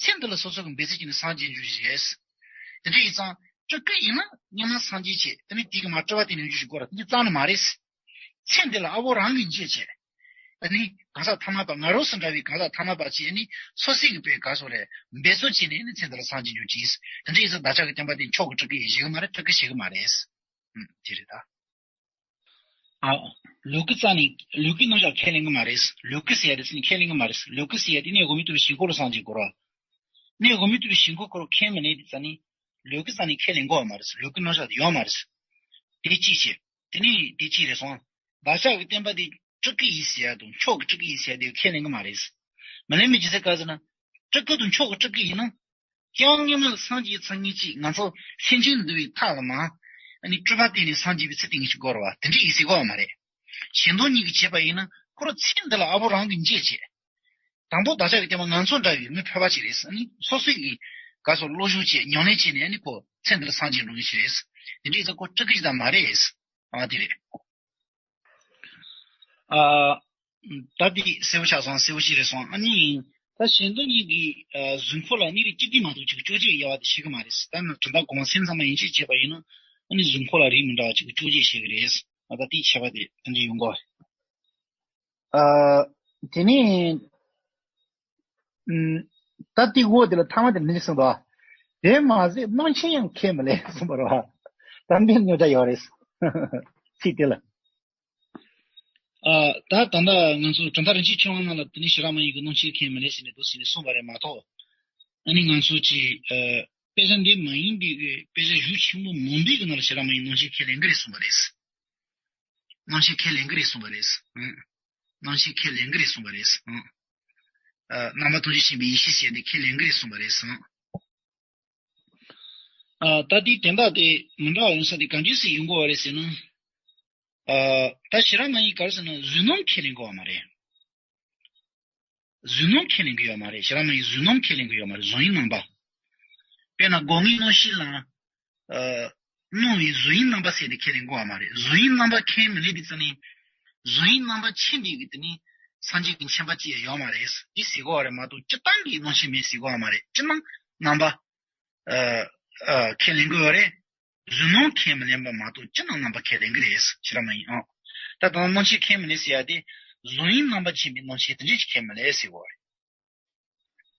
ཚེ་འདི་ལ་སོ་སོ་གི་འབད་རྩོལ་བྱས་ནས་སངས་རྒྱས་འགྱུར་རེད། དེ་འདྲ་ཡིན་ཙང་སྤྲུལ་སྐུ་ཡིན་ན་སྔོན་མ་སངས་རྒྱས་བྱས། དེ་ནས་དེ་གི་མ་སྤྲུལ་པ་དེ་ནས་འགྱུར་ཞིག་དགོས་ར། དེ་འདྲ་རྩ་ནས་མ་རེད། ཚེ་འདི་ལ་ཨ་བོ་རང་གིས་འབད་བྱས། ཨ་ནི་གང་ཟག་ཐ་མལ་པ། ང་རང་སུ་འདྲ་བའི་གང་ཟག་ཐ་མལ་པ་ཅིག་ཨ་ནི་སོ་སོའི་གི་པའི་ག་སོ་རེད། འབད་རྩོལ་བྱས་ནས་ཨ་ནི་ཚེ་འདི་ལ་སངས་རྒྱས་འགྱུར་གྱིས། དེ་འདྲ་ཡིན་ཙང་བདག་ཅག་གི་བསྟན་པ་དེ་མཆོག་གི་སྤྲུལ་སྐུ་ཡིན་ཟེར་གི་མ་རེད། སྤྲུལ་སྐུ་ཟེར་གི་མ་རེད། ཨུམ། དེ་རེད་ད། ཨ། ལུག་གི་རྩ་ནས་ལུག་གི་རྣམ་གཞག་ཁས་ལེན་གི་མ་རེད། ལུག་གི་ཟེར་ཡ་དེ་ཚོ་ནི་ཁས་ལེན་གི་མ་རེད། ལུག་གི་ཟེར་ཡ་དེ་གནས་དགོས་མི་ཐུབ་པའི་ཞིང་ཁོ་ལ་སངས་རྒྱས་དགོས་ར། གནས་དགོས་མི་ཐུབ་པའི་ཞིང་ཁོ་ཁོ་རང་ཁས་མི་ལེན་དེ་རྩ་ནས། ལུག་གི་རྩ་ནས་ཁས་ལེན་དགོས་པ་མ་རེད། ལུག་གི་རྣམ་གཞག་དེ་ཡོད་མ་རེད། དེ་གཅིག་བྱས། དེ་ནས་དེ་གཅིག་རེད་སོང་། བདག་ཅག་གི་བསྟན་པ་དེ་སྤྲུལ་སྐུ་ཡིན་ཟེར་ཡ་དང་མཆོག་གི་སྤྲུལ་སྐུ་ཡིན་ཟེར་ཡ་དེ་ཁས་ལེན་གི་མ་རེད། མི་ལེན་པའི་རྒྱུ་མཚན་ག་ཟེར་ན། སྤྲུལ་སྐུ་དང་མཆོག་གི་སྤྲུལ་སྐུ་ཡིན་ན། སྐྱེ་བ་སྔོན་མ་ལ་སངས་རྒྱས་ཚར་མཁན་ཅིག་ང་ཚོ་སེམས་ཅན་འདུལ་བའི་ཐབས་ལ་མ། ཨ་ནི་སྤྲུལ་པ་བསྟན་ནས་སངས་རྒྱས་པའི་ཚུལ་བསྟན་མཁན་ཅིག་དགོས་རེད་བ། དེ་འདྲ་ཡིན་ཟེར་གོ་བ་མ་རེད། གཞན་དོན་གཉིས་ཀྱིས་བྱས་པ་ཡིན་ན་ཁོ་རང་ཚེ་འདི་ལ་ཨ་བོ་རང་གིས་འབད་བྱས། དང་པོ་བདག་ཅག་གི་བསྟན་པ་ང་ཚོ་འདྲ་བའི་མི་ཕལ་པ་ཅིག་རེད། ཨ་ནི་སོ་སོའི་གི་ག་སོ་བློ་སྦྱོང་བྱས། ཉམས་ལེན་བྱས་ནས་ཨ་ནི་ཁོ་ཚེ་འདི་ལ་སངས་རྒྱས་འགྲོ་མཁན་ཞིག་རེད། དེ་འདྲ་ཡིན་ཙང་ཁོ་སྤྲུལ་སྐུ་ཞིག་ད་མ་རེད། ཨ་དེ་རེད། ཨ། ད་དེ་གསལ་པོ་ཆགས་སོང་། གསལ་པོ་ཞིག་རེད་སོང་། ཨ་ནི། ད་གཞན་དོན་གཉིས་ཀྱི་ཨ་གཟུགས་འཁོར་ལ་གནས་རིགས་གཅིག་བསྡུས་མ་གཏོགས་ཅིག་བཅོ་བརྒྱད་ཡོད་པ་དེ་བཤད་གི་མ་རེད། ད་ནི་དོན་དག་གོང་མ་སེམས་ཙམ་པ་ཡན་ཆད་བྱས་པ་ཡིན་ན། ཨ་ནི་གཟུགས་འཁོར་ལ་རིགས་མི་འདྲ་བ་ཅིག་བཅོ་བརྒྱད་བཤད་གི་རེད། ཨ་ད་དེའི་ཁྱད་པར་དེ་དེ་འདྲ་ཡོང་གོ། ཨ། དེ་ནས། ཨུམ། ད་དེ་འོ་དེ་ལ་ཐ་མ་དེ་འདི་གསུངས་པ། དེ་མ་ཟད་སྣང་མཆེད་ཡང་ཁས་མི་ལེན་གསུངས་པ་རེད་བ། ད་འདི་རྙོག་དྲ་ཡོད་རེད། ཚིག་དེ་ལ། ཨ། ད་ད་ལྟ་ང་ཚོ་གྲུབ་མཐའ་རིན་ཆེན་ཕྲེང་བ་ནང་ལ་དེ་ནི་ཞེ་དྲག་མ་ཡིན་གྱི་སྣང་མཆེད་ཁས་མི་ལེན་ཟེར་ནས་འདུག་ཟེར་ནས་གསུངས་པ་རེད་མ་གཏོགས། ཨ་ནི་ང་ཚོ་གི་ཨ། དཔེ་ཆ་འདི་མ་ཡིན་པའི་དཔེ་ཆ་གཞུང་ཆེན་པོ་མང་པོའི་གི་ནང་ལ་ཞེ་དྲག་མ་ཡིན་སྣང་མཆེད་ཁས་ལེན་གི་རེད་གསུངས་པ་རེད། སྣང་མཆེད་ཁས་ལེན་གི་རེད་གསུངས་པ་རེད། ཨང་། སྣང་མཆེད་ཁས་ལེན་གི་རེད་གསུངས་པ་རེད། ཨང་། ཨ། རྣམ་པ་ཐམས་ཅད་མཁྱེན་པའི་ཡེ་ཤེས་ཟེར་འདི་ཁས་ལེན་གི་རེད་གསུངས་པ་རེད། ཨང་། ཨ། ད་དེའི་དོན་དག་དེ་མི་འདྲ་བ་ཡོང་ས་དེ་ག་འདྲས་སེ་ཡོང་དགོས་པ་རེད་ཟེར་ན། ཨ། ད་ཞེ་དྲག་མ་ཡིན་ག་རེ་ཟེར་ན་བཟོད་སྣང་ཁས་ལེན་དགོས་པ་མ་རེད། བཟོད་སྣང་ཁས་ལེན་གི་ཡོད་མ་རེད། ཞེ་དྲག་མ་ཡིན་བཟོད་སྣང་ཁས་ལེན་གི་ཡོད་མ་རེད། བཟོ་ཡི་རྣམ་པ། དཔེར་ན་སྒོ་ལྔའི་སྣང་ཤས་ལ། ཨ། སྣང་བའི་བཟོ་ཡི་རྣམ་པ་ཟེར་ཏེ་ཁས་ལེན་དགོས་པ་མ་རེད། བཟོ་ཡི་རྣམ་པ་ཁས་མི་ལེན་པའི་རྩ་ནས། བཟོ་ཡི་རྣམ་པ་མཁྱེན་པའི་གི་དེ་ནི་སངས་རྒྱས་ཀྱི་མཁྱེན་པ་ཅི་ཡང་ཡོད་མ་རེད། འདི་ཟེར་དགོས་པ་རེད་མ་གཏོགས་སྤྱིར་བཏང་གི་སྣང་མཆེད་མེད་ཟེར་དགོས་པ་མ་རེད། སྤྱིར་ན་རྣམ་པ། ཨ། ཨ། ཁས་ལེན་དགོས་པ་རེད། བཟོད་སྣང་ཁས་མི་ལེན་པ་མ་གཏོགས་སྤྱིར་ན་རྣམ་པ་ཁས་ལེན་གི་རེད། ཞེ་དྲག་མ་ཡིན་ཨང་། ད་ལྟ་སྣང་མཆེད་ཁས་མི་ལེན་ཟེར་ཡ་དེ། བཟོ་ཡི་རྣམ་པ་མཁྱེན་པའི་སྣང་མཆེད་དེ་འདྲས་ཅིག་ཁས་མི་ལེན་ཟེར་དགོས་པ་རེད།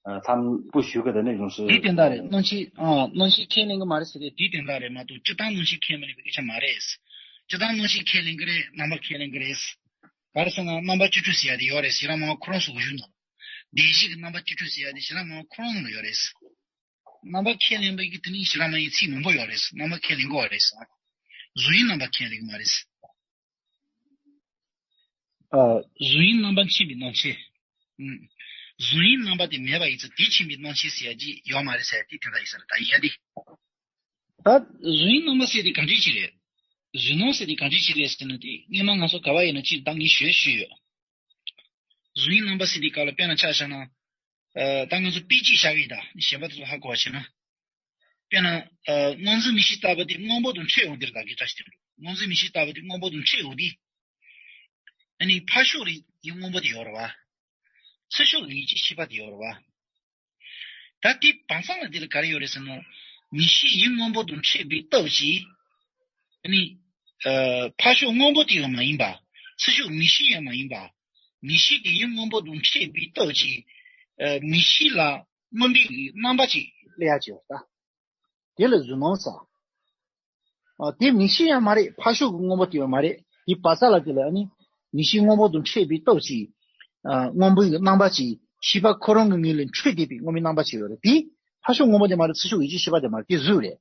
ཨ། ཐམ་པོ་ཞུ་གི་དེ་ནས་ཡོང་སྲིད། དེའི་དོན་དག་རེད། སྣང་མཆེད། ཨ། སྣང་མཆེད་ཁས་ལེན་གི་མ་རེད་ཟེར་ཏེ་དེའི་དོན་དག་རེད་མ་གཏོགས་སྤྱིར་བཏང་སྣང་མཆེད་ཁས་མི་ལེན་པའི་སྐད་ཆ་མ་རེད། སྤྱིར་བཏང་སྣང་མཆེད་ཁས་ལེན་གི་རེད། རྣམ་པ་ཁས་ལེན་གི་རེད། ག་རེ་ཟེར་ན་རྣམ་པ་བཅུ་དྲུག་ཟེར་ཡ་དེ་ཡོད་རེད། ཞེ་དྲག་མ་ཁོ་རང་ཚོ་གཞུང་ནང་། བདེན་བཞི་གི་རྣམ་པ་བཅུ་དྲུག་ཟེར་ཡ་དེ་ཞེ་དྲག་མ་ཁོ་རང་ནང་ལ་ཡོད་རེད། རྣམ་པ་ཁས་ལེན་པའི་གི་དེ་ནི་ཞེ་དྲག་མ་ཡིན་ཚིག་མང་པོ་ཡོད་རེད། རྣམ་པ་ཁས་ལེན་དགོས་པ་རེད། བཟོ་ཡི་རྣམ་པ་ཁས་ལེན་གི་མ་རེད། ཨ། བཟོ་ཡི་རྣམ་པ་མཁྱེན་པའི་སྣང་མཆེད། ཨུམ། བཟོ་ཡི་རྣམ་པ་དེ་མེད་པ་ཡིན་ཙང་དེ་མཁྱེན་པའི་སྣང་མཆེད་ཟེར་ཡ་ཅིག་ཡོད་མ་རེད་ཟེར་ཡ་དེ་དེ་འདྲ་ཡིན་ས་རེད། ད་ཡིན་ཡ་དེ། ད་བཟོ་ཡི་རྣམ་པ་ཟེར་དེ་ག་འདྲས་ཅིག་རེད། བཟོད་སྣང་ཟེར་དེ་ག་འདྲས་ཅིག་རེད་ཟེར་ན་དེ་སྔོན་མ་ང་ཚོ་ག་བ་ཡིན་ན་ཅིག་ད་ངས་ཞུས་ཞུས་ཡོད། བཟོ་ཡི་རྣམ་པ་ཟེར་དེ་ག་ལ་དཔེར་ན་ཆ་བཞག་ན། ཨ། ད་ང་ཚོ་དཔེ་གཅིག་བཞག་གི་ཡིན། ད་གཞན་པ་དེ་ཚོ་ཧ་གོ་བ་བྱས་ན། དཔེར་ན། ཨ། སྔོ་འཛིན་མིག་ཤེས་ལྟ་བུ་དེ་སྔོན་པོ་དང་འཕྲད་ཡོང་དེར་ད་གི་བཀྲ་ཤིས་དེ་འདུག་སྔོ་འཛིན་མིག་ཤེས་ལྟ་བུ་དེ་སྔོན་པོ་དང་འཕྲད་ཡོང་དེ། ཨ་ནི་ཕར་ཕྱོགས་རེ་ཡི་སྔོན་པོ་དེ་ཡོད་རེད་བ། ཚུར་ཕྱོགས་ཡིད་ཀྱི་ཤེས་པ་དེ་ཡོད་རེད་བ། ད་དེ་བང་སང་ལ་དེ་ལ་ག་རེ་ཡོད་རེད་ཟེར་ན། མིག་ཤེས་ཡིད་སྔོན་པོ་དང་འཕྲད་པའི་སྟོབས་ཀྱིས། ཨ་ནི། ཨ། ཕར་ཕྱོགས་སྔོན་པོ་དེ་ཡང་མ་ཡིན་པ། ཚུར་ཕྱོགས་མིག་ཤེས་ཡང་མ་ཡིན་པ། མིག་ཤེས་དེ་ཡིད་སྔོན་པོ་དང་འཕྲད་པའི་སྟོབས་ཀྱིས། ཨ། མིག་ཤེས་ལ་སྔོན་པོའི་རྣམ་པ་ཅིག་སླེབས་ཡ་ཅིག་ཡོད་ད། དེ་ལ་བཟོད་སྣང་ཟེར། ཨ། དེ་མིག་ཤེས་ཡང་མ་རེད། ཕར་ཕྱོགས་ཀྱི་སྔོན་པོ་དེ་ཡང་མ་རེད། དེ་བ་ས་ལ་དེ་ལ་ཨ་ནི་མིག་ཤེས་སྔོན་པོ་དང་འཕྲད་པའི་སྟོབས་ཀྱིས། ཨ། སྔོན་པོའི་རྣམ་པ་ཅིག་ཤེས་པ་ཁོ་རང་གི་ངོས་ལ་འཕྲོས་བསྡད་པའི་སྔོན་པོའི་རྣམ་པ་ཅིག་ཡོད་རེད། དེ་ཕར་ཕྱོགས་སྔོན་པོ་དེ་མ་རེད། ཚུར་ཕྱོགས་ཡིད་ཀྱི་ཤེས་པ་དེ་མ་རེད། དེ་གཟུགས་རེད།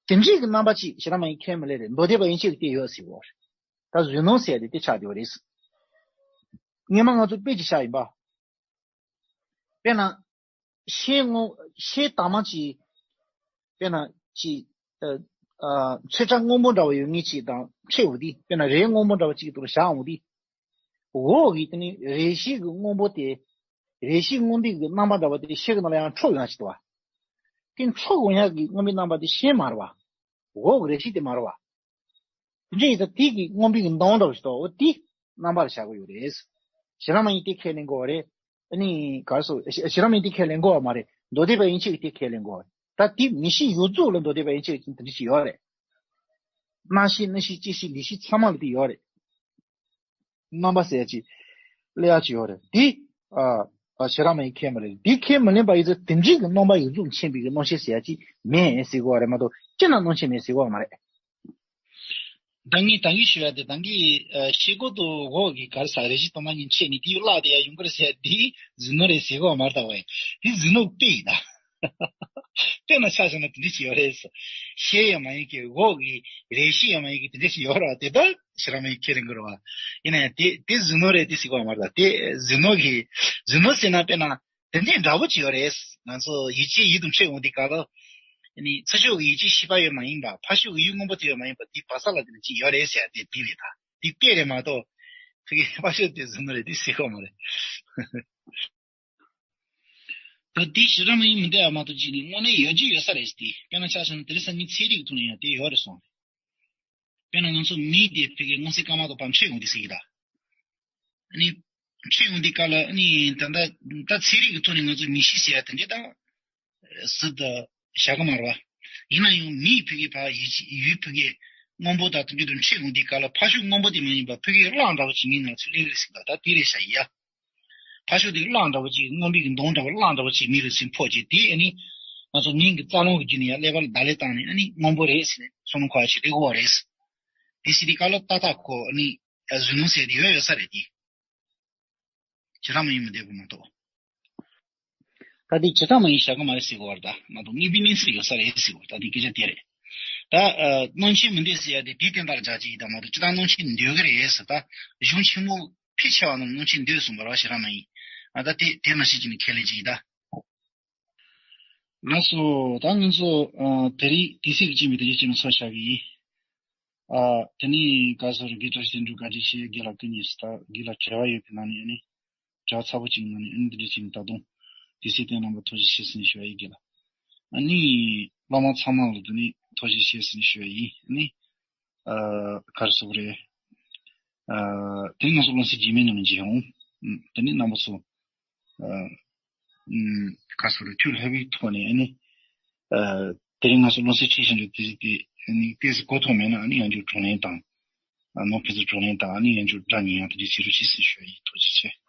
དེ་འདྲའི་གི་རྣམ་པ་ཅིག་ཞེ་དྲག་མ་ཡིན་ཁས་མི་ལེན་རེད། མདོ་སྡེ་པ་ཡན་ཆད་ཀྱི་དེ་ཡོད་ཟེར་གོ། ད་བཟོད་སྣང་ཟེར་ཡ་དེ་དེ་ཆགས་བསྡད་པ་རེད། སྔོན་མ་ང་ཚོ་དཔེ་ཅིག་བཞག་ཡིན་པ། དཔེར་ན། ཤེལ་སྔོ། ཤེལ་དྭངས་མ་ཅིག་དཔེར་ན་ཅིག་ཨ། ཨ། ཚོན་ཁྲ་སྔོན་པོ་འདྲ་བ་ཡོད་མཁན་ཅིག་དང་འཕྲད་འོང་དུས། དཔེར་ན་རས་སྔོན་པོ་འདྲ་བ་ཅིག་ཏུ་བཞག་འོང་དུས། འོག་གི་དེ་ནི་རས་གཞི་གི་སྔོན་པོ་དེ། རེ་ཞིག་མངོན་པའི་གི་རྣམ་པ་འདྲ་བ་དེ་ཤེལ་གྱི་ནང་ལ་ཡང་འཕྲོ་ཡོང་ཞིག་འདུག་བ། དེ་འཕྲོ་ཡོང་ཡག་གི་མངོན་པའི་རྣམ་པ་དེ་ཤེལ་མ་རེད་བ། འོག་གི་རེ་ཞིག་དེ་མ་རེད་བ། དེ་འདྲ་ཡིན་ཙང་དེ་གི་མངོན་པའི་གི་མདོངས་འདྲ་བ་ཞིག་འདུག་འོ་དེ་རྣམ་པར་བཞག་གི་ཡོད་རེད། ཞེ་དྲག་མ་ཡིན་དེ་ཁས་ལེན་དགོས་བ་རེད། ཨ་ནི་ག་རེ་ཟེར། ཞེ་དྲག་མ་ཡིན་དེ་ཁས་ལེན་དགོས་བ་མ་རེད། མདོ་སྡེ་པ་ཡན་ཆད་ཀྱིས་དེ་ཁས་ལེན་དགོས་བ་རེད། ད་དེ་མིག་ཤེས་ཡོངས་རྫོགས་ལ་མདོ་སྡེ་པ་ཡན་ཆད་ཀྱིས་དེ་འདྲ་ཞིག་ཡོད་རེད། སྣང་ཤེས་རྣམ་ཤེས་ལྕེ་ཤེས་ལུས་ཤེས་ཚང་མ་ལ་དེ་ཡོད་རེད། རྣམ་པ་ཟེར་ཡ་ཅིག་སླེབས་ཡ་ཅིག་ཡོད་རེད། དེ་ཨ་ཨ་ཞེ་དྲག་མ་ཡིན་ཁས་མི་ལེན། དེ་ཁས་མི་ལེན་པ་ཡིན་ཙང་དེ་འདྲའི་གི་སྣང་བ་ཡོངས་རྫོགས་མཁྱེན་པའི་གི་རྣམ་ཤེས་ཟེར་ཡ་ཅིག་མེད་ཟེར་དགོས་བ་རེད་མ་གཏོགས་སྤྱིར་ན་སྣང་མཁྱེན་མེད་ཟེར་དགོས་བ་མ་རེད། ད་ངས་ད་གིན་ཞུ་ཡ་དེ་ད་གིན་ཨ་ཤེལ་སྒོ་དང་འོག་གི་ག་རེ་ཟེར་རེ་ཞིག་དང་མ་ཉིན་ཆད་ནས་དེ་ཡོད་བརླག་དེ་ཡ་ཡོང་གི་རེད་ཟེར་ཡ་དེ་གཟུགས་སྣང་རེད་ཟེར་དགོས་བ་མ་རེད། ད་བས་དེ་གཟུགས་སྣང་དཔེ་ཡིན་ད། དཔེར་ན་ཆ་བཞག་ན་དེ་འདྲ་ཞིག་ཡོད་རེད། ཤེལ་ཡང་མ་ཡིན་གྱི་འོག་གི་རེ་ཞིག་ཡང་མ་ཡིན་གྱི་དེ་འདྲ་ཞིག་ཡོད་རེད་བ། དེ་ད་ཞེ་དྲག་མ་ཡིན་ཁས་ལེན་དགོས་རེད་བ། ཡིན་ན་ཡང་དེ་དེ་གཟུགས་སྣང་རེད་དེ་ཟེར་གི་བ་མ་རེད། ད་དེ་གཟུགས་སྣང་གི་གཟུགས་སྣང་ཟེར་ན་དཔེར་ན་དེ་འདྲའི་འདྲ་པོ་ཅིག་ཡོད་རེད། ང་ཚོ་ཡིད་ཀྱི་ཡིད་དུ་འཕྲད་འོང་དུས་སྐབས་ལ་ནི་ཚུར་ཕྱོགས་ཀྱི་ཡིད་ཀྱི་ཤེས་པ་ཡོད་མ་ཡིན་པ་ཕར་ཕྱོགས་ཀྱི་ཡུལ་སྔོན་པོ་དེ་ཡོད་མ་ཡིན་པ་དེ་བག་ས་ལ་དེ་འདྲ་ཅིག་ཡོད་རེད་ཟེར་ཡ་དེ་དེ་རེད། ད་དེ་སྐད་རེད་མ་གཏོགས་ཕ་གི་ཕར་ཕྱོགས་དེ་གཟུགས་སྣང་རེད་དེ་ཟེར་གི་བ་མ་རེད། ད་དེ་ཞེ་དྲག་མ་ཡིན་མི་འདོད་ཡ་མ་གཏོགས་ཅིག་ནི་དངོས་གནས་ཡོད་ཀྱི་ཡོད་ས་རེད་དེ། དཔེར་ན་ཆ་བཞག་ན་དེ་རིང་སང་ཉིན་ཚན་རིག་གི་ཐོག་ནས་ཡང་དེ་ཡོད་རེད་སོང་། དཔེར་ན་ང་ཚོ་མིག་དེ་ཕ་གི་སྔོ་སེར་དཀར་དམར་དང་བར་འཕྲད་ཡོང་དུས་ཟེར་གྱི་ད། ཨ་ནི་འཕྲད་ཡོང་དུས་སྐབས་ལ་ཨ་ནི་ད་ལྟ་ད་ཚན་རིག་གི་ཐོག་ནས་ང་ཚོ་མིག་ཤེས་ཟེར་ཡ་དེ་འདྲ་ད་ཟིག་ད་བཞག་གི་མ་རེད་བ། ཡིན་ན་ཡང་མིག་ཕ་གི་ཕར་ཡིད་ཀྱི་ཡུལ་ཕ་གི་སྔོན་པོ་དང་དེ་འདྲ་དང་འཕྲད་ཡོང་དུས་སྐབས་ལ་ཕར་ཕྱོགས་སྔོན་པོ་དེ་མ་ཡིན་པ་ཕ་གི་གླང་འདྲ་བོ་ཅིག་མིག་ནང་ཚུར་སླེབས་རེད་ཟེར་གྱི་ད། ད་དེ་རེད་ཤག་ཡ། ཕར་ཕྱོགས་དེ་གླང་འདྲ་བོ་ཅིག་སྔོན་པོའི་གི་མདོངས་འདྲ་བོ་གླང་འདྲ་བོ་ཅིག་མིག་ལ་ཚུར་ཕོག་རྗེས་དེ་ཨ་ནི་ང་ཚོ་མིག་གི་རྩ་རླུང་གི་བརྒྱུད་ནས་ཡར་ཀླད་པ་ལ་བརྡ་ལན་བཏང་ནས་ཨ་ནི་སྔོན་པོ་རེད་ཟེར་ནས་བསམ་བློ་འཁོར་ཡ་ཅིག་སླེབས་ཀྱི་ཡོད་རེད། དེ་ཟེར་དུས་སྐབས་ལ་ཏག་ཏག་ཁོ་ཨ་ནི་གཟུགས་སྣང་ཟེར་དེ་ཡོད་ཡོད་ས་རེད་དེ། ཞེ་དྲག་མ་ཡིན་མི་འདོད་པ་མ་གཏོགས། ད་དེ་ཞེ་དྲག་མ་ཡིན་བཞག་གི་མ་རེད་ཟེར་གྱི་ཡོད་རེད། ད་མ་གཏོགས་དངོས་པོའི་གནས་ཚུལ་ཡོད་ས་རེད་ཟེར་གྱི་ཡོད་རེད། ད་དེ་སྐད་ཆ་དེ་རེད། ད་ཨ་སྣང་མཁྱེན་མི་འདོད་ཟེར་ཡ་དེ་དེའི་སྟེང་ལྟར་བཞག་ཅིག་ཡིན་ད་མ་གཏོགས་ཅི་ལྟར་སྣང་མཁྱེན་འདོད་ཀྱི་རེད་ཟེར། ད་གཞུང་ཆེན་མོ་ཕལ་ཆེ་བ་རྣམས་སྣང་མཁྱེན་འདོད་གསུངས་པ་རེད་བ། ཞེ་དྲག་མ་ཡིན། ཨ་ད་དེ་དེ་ནང་བཞིན་བྱས་ནས་ཁས་ལེན་ཅིག་ཡིན་ད། ལགས་སོ། ད་ང་ཚོ་ཨ་དེ་རིང་དུས་ཚོད་ཀྱི་རྐྱེན་པས་དེ་རིང་ཅིག་ནས་ཚར་བཞག་གི་ཡིན། ཨ་དེ་ནས་ག་ཟེར་དགེ་བཀྲ་ཤིས་དོན་གྲུབ་བཀའ་དྲིན་ཆེ། རྒན་ལགས་སྐུ་ཉིད་ད་རྒན་ལགས་དྲི་བ་ཡོད་པའི་ནང་ནས་ཨ་ནི་དྲི་བ་ཚ་པོ་ཅིག་ནང་ནས་ཨ་ནི་འདི་འདྲ་ཅིག་ནས་ད་དུང་དུས་ཚོད་བཏོན་གནང་བར་ཐུགས་རྗེ་ཆེ་ཟེར་ནས་ཞུ་བ་ཡིན། རྒན་ལགས། ཨ་ནི་བླ་མ་ཚང་མ་ལ་དེ་ནས་ཐུགས་རྗེ་ཆེ་ཟེར་ནས་ཞུ་བ་ཡིན། ཨ་ནི་ཨ་ག་རེ་ཟེར་དགོས་རེད། ཨ་དེ་ང་ཚོ་བློ་སེམས་རྗེས་མའི་ནང་ནས་མཇལ་ཡོང་། ཨ་དེ་ནས་རྣམ་པ་ཚོ་ཨ་ཨ་ག་རེ་ཟེར་དགོས་རེད། ཐུགས་ལྷོད་པོའི་ཐོག་ནས་ཨ་ནི་ཨ་དེ་རིང་ང་ཚོ་བློ་སེམས་ཁྲིད་བཞིན་པའི་དུས་ཚོད་དེ་ཨ་ནི་ཏོག་ཙམ་གོ་ཐོས་མེད་ན་ཨ་ནི་ཡང་བསྐྱར་བགྲོ་གླེང་དང་། ཨ་ནོར་ཕུན་སུམ་བགྲོ་གླེང་དང་ཨ་ནི་ཡང་བསྐྱར་སྒྲ་ཉན་ཡག་དེ་འདྲ་བྱེད་རོགས་གྱིས་ཟེར་ཞུ་བ་ཡིན། ཐུགས་རྗེ་ཆེ།